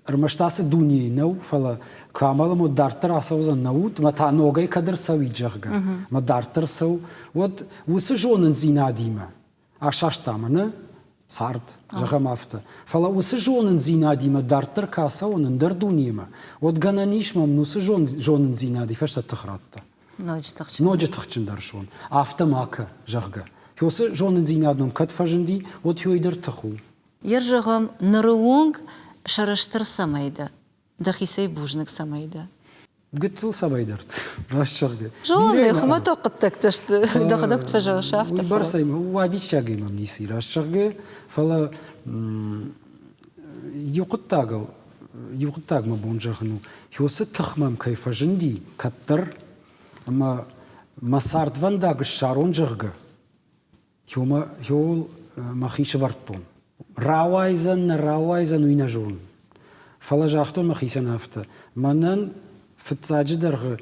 ӕрмӕст ацы дунейы нӕу, фӕлӕ куы амӕлӕм, уӕд дарддӕр ацӕудзӕн нӕ уд, мӕ та ногӕй кӕд ӕрцӕуид, зӕгъгӕ, мӕ дарддӕр цӕу, уӕд уыцы зонындзинадимӕ асаста мӕнӕ цард, зӕгъӕм афтӕ. Фӕлӕ уыцы зонындзинадимӕ дарддӕр куы ацӕуон ӕндӕр дунемӕ, уӕд гӕнӕн ис мӕм уыцы зонындзинады фӕстӕ тых радта. Ноджы тыхджындӕр. Ноджы тыхджындӕр суон. Афтӕ ма кӕ, зӕгъгӕ. Уыцы зонындзинад мӕм кӕд фӕзынди, уӕд уый дӕр тых у. Йе зӕгъӕм, ныры онг сӕрыстыр цӕмӕй дӕ, дӕхицӕй бузныг цӕмӕй дӕ? Гыццыл цӕмӕйдӕрты, раст зӕгъгӕ. Зоны, хуымӕтӕг хъуыддӕгтӕ сты, дӕхӕдӕг куыд фӕзӕгъыс, афтӕ. Уыйбӕрцӕй уадиссагӕй мӕм ницы и, раст зӕгъгӕ, фӕлӕ иу хъуыддагыл, иу хъуыддаг мӕ бон зӕгъын у, уыцы тых мӕм кӕй фӕзынди кӕддӕр, ӕмӕ мӕ цардвӕндаг ссарон, зӕгъгӕ, Иуыл мӕхи сывӕрдтон. Рауайдзӕн, нӕ рауайдзӕн, уый нӕ зонын. Фӕлӕ загътон мӕхицӕн афтӕ: мӕнӕн фыццаджы дӕргъы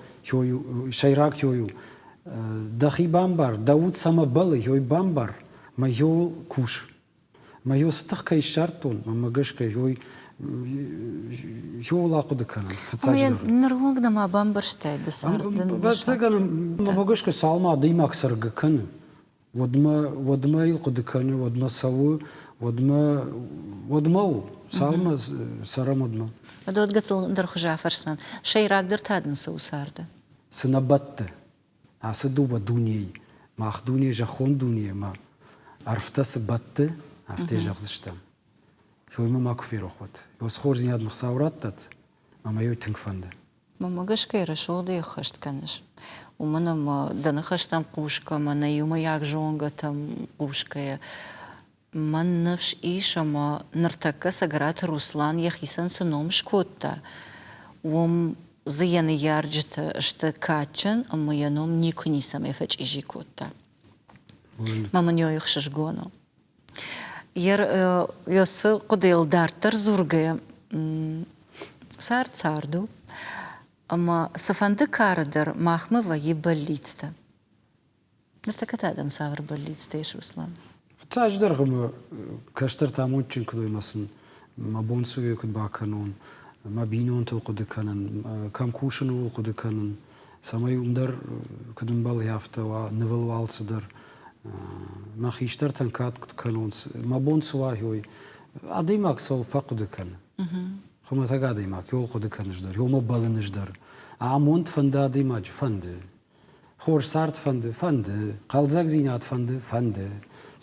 сӕйраг хой у, дӕхи бамбар, дӕ уд цӕмӕ бӕллы, хой бамбар, мӕ хиуыл кус. Мӕ цы тых кӕй ссардтон, мӕнмӕ гӕсгӕ хой хиуыл ахъуыды кӕнын фыццаджы дӕр. Нырвонг нӕма бамбӕрстай ды цард дын? Ӕвӕццӕгӕн, мӕнмӕ гӕсгӕ цалынмӕ адӕймаг цӕргӕ кӕны, уӕдмӕ, уӕдмӕ йыл хъуыды кӕны, уӕдмӕ цӕуы, уӕдмӕ, уӕдмӕ у, цалынмӕ цӕрӕм, уӕдмӕ. Уӕд гыццыл ӕндӕр хуызы афӕрсдзынӕн. Сӕйрагдӕр та дын цы у царды? Цы нӕ бӕтты ацы дыууӕ дунейы, мах дуне зӕххон дуне ӕмӕ ӕрвтӕ цы бӕтты, афтӕ зӕгъдзыстӕм. Уый мӕ макуы ферох уӕд. Уыцы хорздзинад мын Хуыцау раттӕд, ӕмӕ йӕ тынг фӕнды. Мӕнмӕ гӕсгӕ рӕсугъдӕй ӕххӕст кӕныс, уымӕн ӕмӕ дӕ ныхӕстӕм хъусгӕ ӕмӕ нӕ иумӕйаг зонгӕтӕм хъусгӕйӕ, мӕн ныфс ис, ӕмӕ ныртӕккӕ Цӕгӕраты Руслан йӕхицӕн цы ном скодта, уым дзы йӕ ныййарджытӕ сты кадджын ӕмӕ йӕ ном никуы ницӕмӕй фӕчъизи кодта. Мӕ мын ӕй ӕхсызгон у. Йӕ цы хъуыдыйыл дарддӕр дзургӕйӕ, цард цард у, ӕмӕ цыфӕнды кары дӕр махмӕ вӕййы бӕллицтӕ. Ныртӕккӕ та дӕм цавӕр бӕллицтӕ ис, Руслан? Фыццаджыдӕр ӕмӕ кӕстӕртӕ амондджын куыд уой ӕмӕ сын. Мӕ бон цы у, куыд бакӕнон, мӕ бинонтыл хъуыды кӕнын, кӕм кусын, ууыл хъуыды кӕнын, цӕмӕй уым дӕр куыд ӕмбӕлы, афтӕ уа, нывыл уа алцыдӕр. Мӕ хистӕртӕн кад куыд кӕнон, мӕ бон цы уа, уый. Адӕймаг цӕуыл фӕхъуыды кӕны. Хуымӕтӕг адӕймаг, иуыл хъуыды кӕныс дӕр, иумӕ бӕлыныс дӕр. Амонд фӕнды адӕймаджы, фӕнды. Хорз цард фӕнды, фӕнды, хъӕлдзӕгдзинад фӕнды, фӕнды.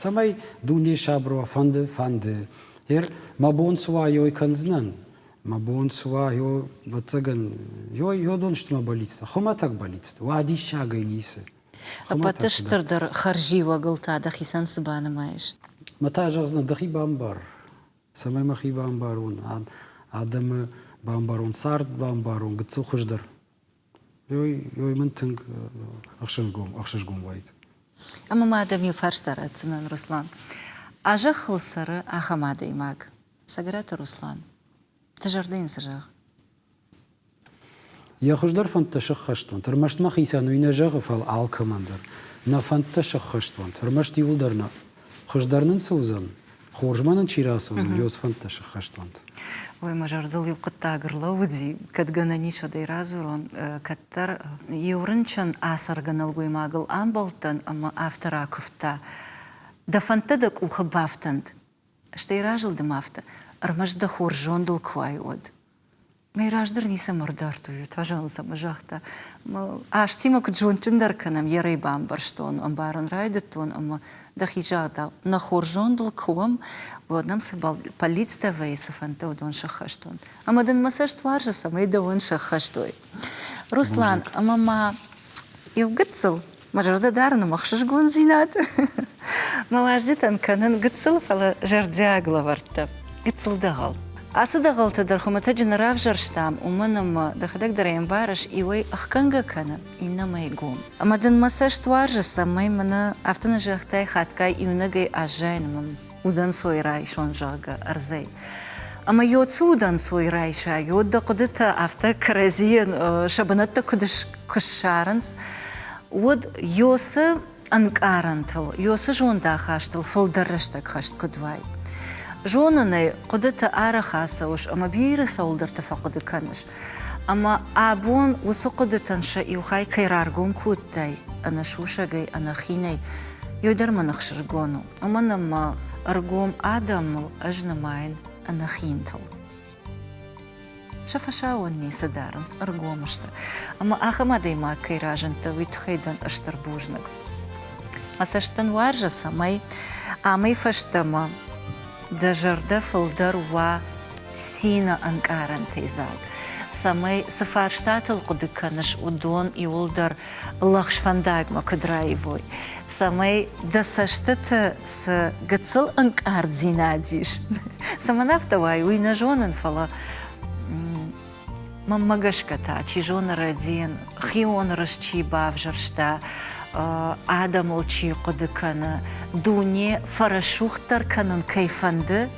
Цӕмӕй дуне сабыр уа, фӕнды, фӕнды. Ер мӕ бон цы уа, ёй кӕндзынӕн. Мӕ бон цы уа, ё, ӕвӕццӕгӕн, ё, ёдон сты мӕ бӕллицтӕ, хуымӕтӕг бӕллицтӕ, уадиссагӕй ницы. Ӕппӕты стырдӕр хӕрзиуӕгыл та дӕхицӕн цы банымайыс? Мӕ та зӕгъдзынӕн, дӕхи бамбар. Цӕмӕй мӕхи бамбарон, адӕмы бамбарон, цард бамбарон, гыццыл хуыздӕр. Ой мын тынг ӕхсызгон уаид. Ӕмӕ ма дӕм иу фарста ратдзынӕн, Руслан. А зӕххыл цӕры ахӕм адӕймаг, Цӕгӕраты Руслан. Дӕ зӕрдӕ йын цы зӕгъы? Йӕ хуыздӕр фӕндтӕ сӕххӕст уӕнт. Ӕрмӕст мӕхицӕн уый нӕ зӕгъы, фӕлӕ алкӕмӕн дӕр. Нӕ фӕндтӕ сӕххӕст уӕнт. Ӕрмӕст иуылдӕр нӕ. Хуыздӕр нын цы уыдзӕн, хорзмӕ нын чи рацӕудзӕн, уыцы фӕндтӕ сӕххӕст уӕнт. Ой, мӕ зӕрдыл иу хъуыддаг ӕрлӕууыди, кӕд гӕнӕн ис, уӕд ӕй радзурон. Кӕддӕр иу рынчын ацӕргӕ нӕлгоймагыл амбӕлдтӕн ӕмӕ афтӕ ракуывта: Дӕ фӕндтӕ дӕ къухы бафтӕнт. Стӕй разылд ӕмӕ афтӕ, ӕрмӕст дӕ хорз зондыл куы уай, уӕд. Мӕ раздӕр ницӕмӕ ӕрдардтой, та зӕгъын загъта. Азтимӕ куыд зондджындӕр кӕнӕм, йӕ рӕй бамбӕрстон, ӕмбарын райдыдтон ӕмӕ дӕхи загъдау, нӕ хорз зондыл куы уӕм, уӕд нӕм цы бӕллицтӕ вӕййы, цы фӕндтӕ, уыдон сӕххӕст уӕнт. Ӕмӕ дын мӕ цӕст уарзы, цӕмӕй дӕуӕн сӕххӕст уой. Руслан, ӕмӕ ма иу гыццыл Мӕ зӕрдӕ дарын ӕмӕ ӕхсызгондзинад. Мӕ уазджытӕн кӕнын гыццыл, фӕлӕ зӕрдиаг лӕвӕрттӕ. Гыццыл дӕгъӕл. Ацы дӕгъӕлтӕ дӕр хуымӕтӕджы нӕ равзӕрстам, уымӕн ӕмӕ дӕхӕдӕг дӕр ӕй ӕмбарыс, иуӕй ӕхгӕнгӕ кӕны, иннӕмӕй гом. Ӕмӕ дын мӕ цӕст уарзы, цӕмӕй мӕнӕ афтӕ нӕ загътай, хатгай иунӕгӕй аззайын ӕмӕ удӕнцой райсон, зӕгъгӕ, ӕрдзӕй. Ӕмӕ йод цы удӕнцой райса, йод дӕ хъуыдытӕ афтӕ кӕрӕдзийӕн сӕ бынӕттӕ куыд куы ссарынц, уӕд йоцы ӕнкъарӕнтыл, йоцы зондахастыл фылдӕр рӕстӕг хӕст куыд уай. Зонын ӕй, хъуыдыты арӕх ацӕуыс ӕмӕ бирӕ цӕуылдӕрты фӕхъуыды кӕныс. Ӕмӕ абон уыцы хъуыдытӕн сӕ иу хай кӕй раргом кодтай, ӕнӕсусӕгӕй, ӕнӕхинӕй, иу дӕр мын ӕхсызгон у. Уымӕн ӕмӕ ӕргом адӕмыл ӕз нымайын ӕнӕхинтыл. Сӕ фӕсауон ницы дарынц, ӕргом сты. Ӕмӕ ахӕм адӕймаг кӕй разындтӕ, уый тыххӕй дӕн стыр бузныг. Мӕ цӕст дын уарзы, цӕмӕй амӕй фӕстӕмӕ дӕ зӕрдӕ фылдӕр уа цины ӕнкъарӕнтӕй дзаг, цӕмӕй цы фарстатыл хъуыды кӕныс, уыдон иуылдӕр лӕгъз фӕндагмӕ куыд раивой, цӕмӕй дӕ цӕстыты цы гыццыл ӕнкъарддзинад ис, цӕмӕн афтӕ уай, уый нӕ зонын, фӕлӕ мӕнмӕ гӕсгӕ та, чи зоны, рӕдийын, хион рыст чи бавзӕрста, адӕмыл чи хъуыды кӕны, дуне фӕрӕсугъддӕр кӕнын кӕй фӕнды,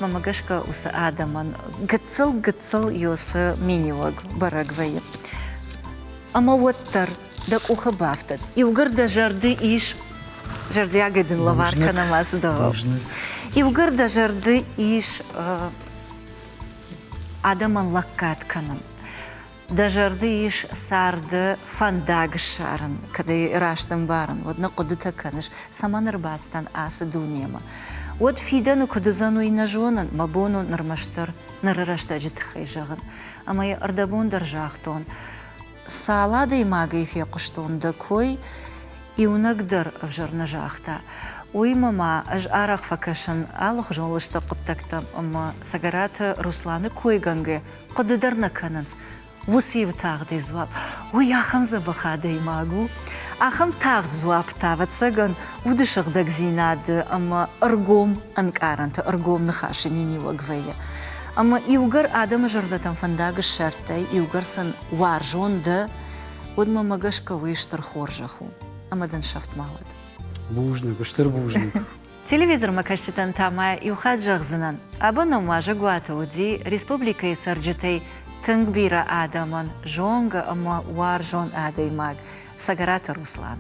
мӕнмӕ гӕсгӕ уыцы адӕмӕн гыццыл-гыццыл ёсы миниуӕг бӕрӕг вӕййы. Ӕмӕ уӕддӕр дӕ къухы бафтыд. Иугӕр дӕ зӕрды ис, зӕрдиагӕй дын лӕвар кӕнӕм ацы дӕгъӕл. Иугӕр дӕ зӕрды ис адӕмӕн лӕггад кӕнын. Дӕ зӕрды ис царды фӕндаг ссарын, кӕд ӕй раст ӕмбарын, уӕд нӕ хъуыдытӕ кӕныс, цӕмӕн ӕрбацыдтӕн ацы дунемӕ. Уӕд фидӕны куыд уыдзӕн, уый нӕ зонын, мӕ бон у нырмӕстдӕр ныры рӕстӕджы тыххӕй зӕгъын. Ӕмӕ йӕ ӕрдӕбон дӕр загътон, цал адӕймагӕй фехъуыстон дӕ кой, иунӕг дӕр ӕвзӕр нӕ загъта. Уыимӕ ма ӕз арӕх фӕкӕсын алыхуызон лыстӕг хъуыддӕгтӕм ӕмӕ Цӕгӕраты Русланы койгӕнгӕ хъуыды дӕр нӕ кӕнынц. Уыцы иу тагъдӕй дзуапп, уый ахӕм дзӕбӕх адӕймаг у, ахӕм тагъд дзуапп та, ӕвӕццӕгӕн, уды сыгъдӕгдзинады ӕмӕ ӕргом ӕнкъарӕнты, ӕргом ныхасы миниуӕг вӕййы. Ӕмӕ иугӕр адӕмы зӕрдӕтӕм фӕндаг ссардтай, иугӕр сын уарзон дӕ, уӕд мӕмӕ гӕсгӕ уый стыр хорзӕх у ӕмӕ дын сӕфт ма уӕд. Бузныг, стыр бузныг. Телевизормӕ кӕсджытӕн та ма иу хатт зӕгъдзынӕн, абон нӕм уазӕгуаты уыди республикӕйы цӕрджытӕй тынг бирӕ адӕмӕн зонгӕ ӕмӕ уарзон адӕймаг Цӕгӕраты Руслан.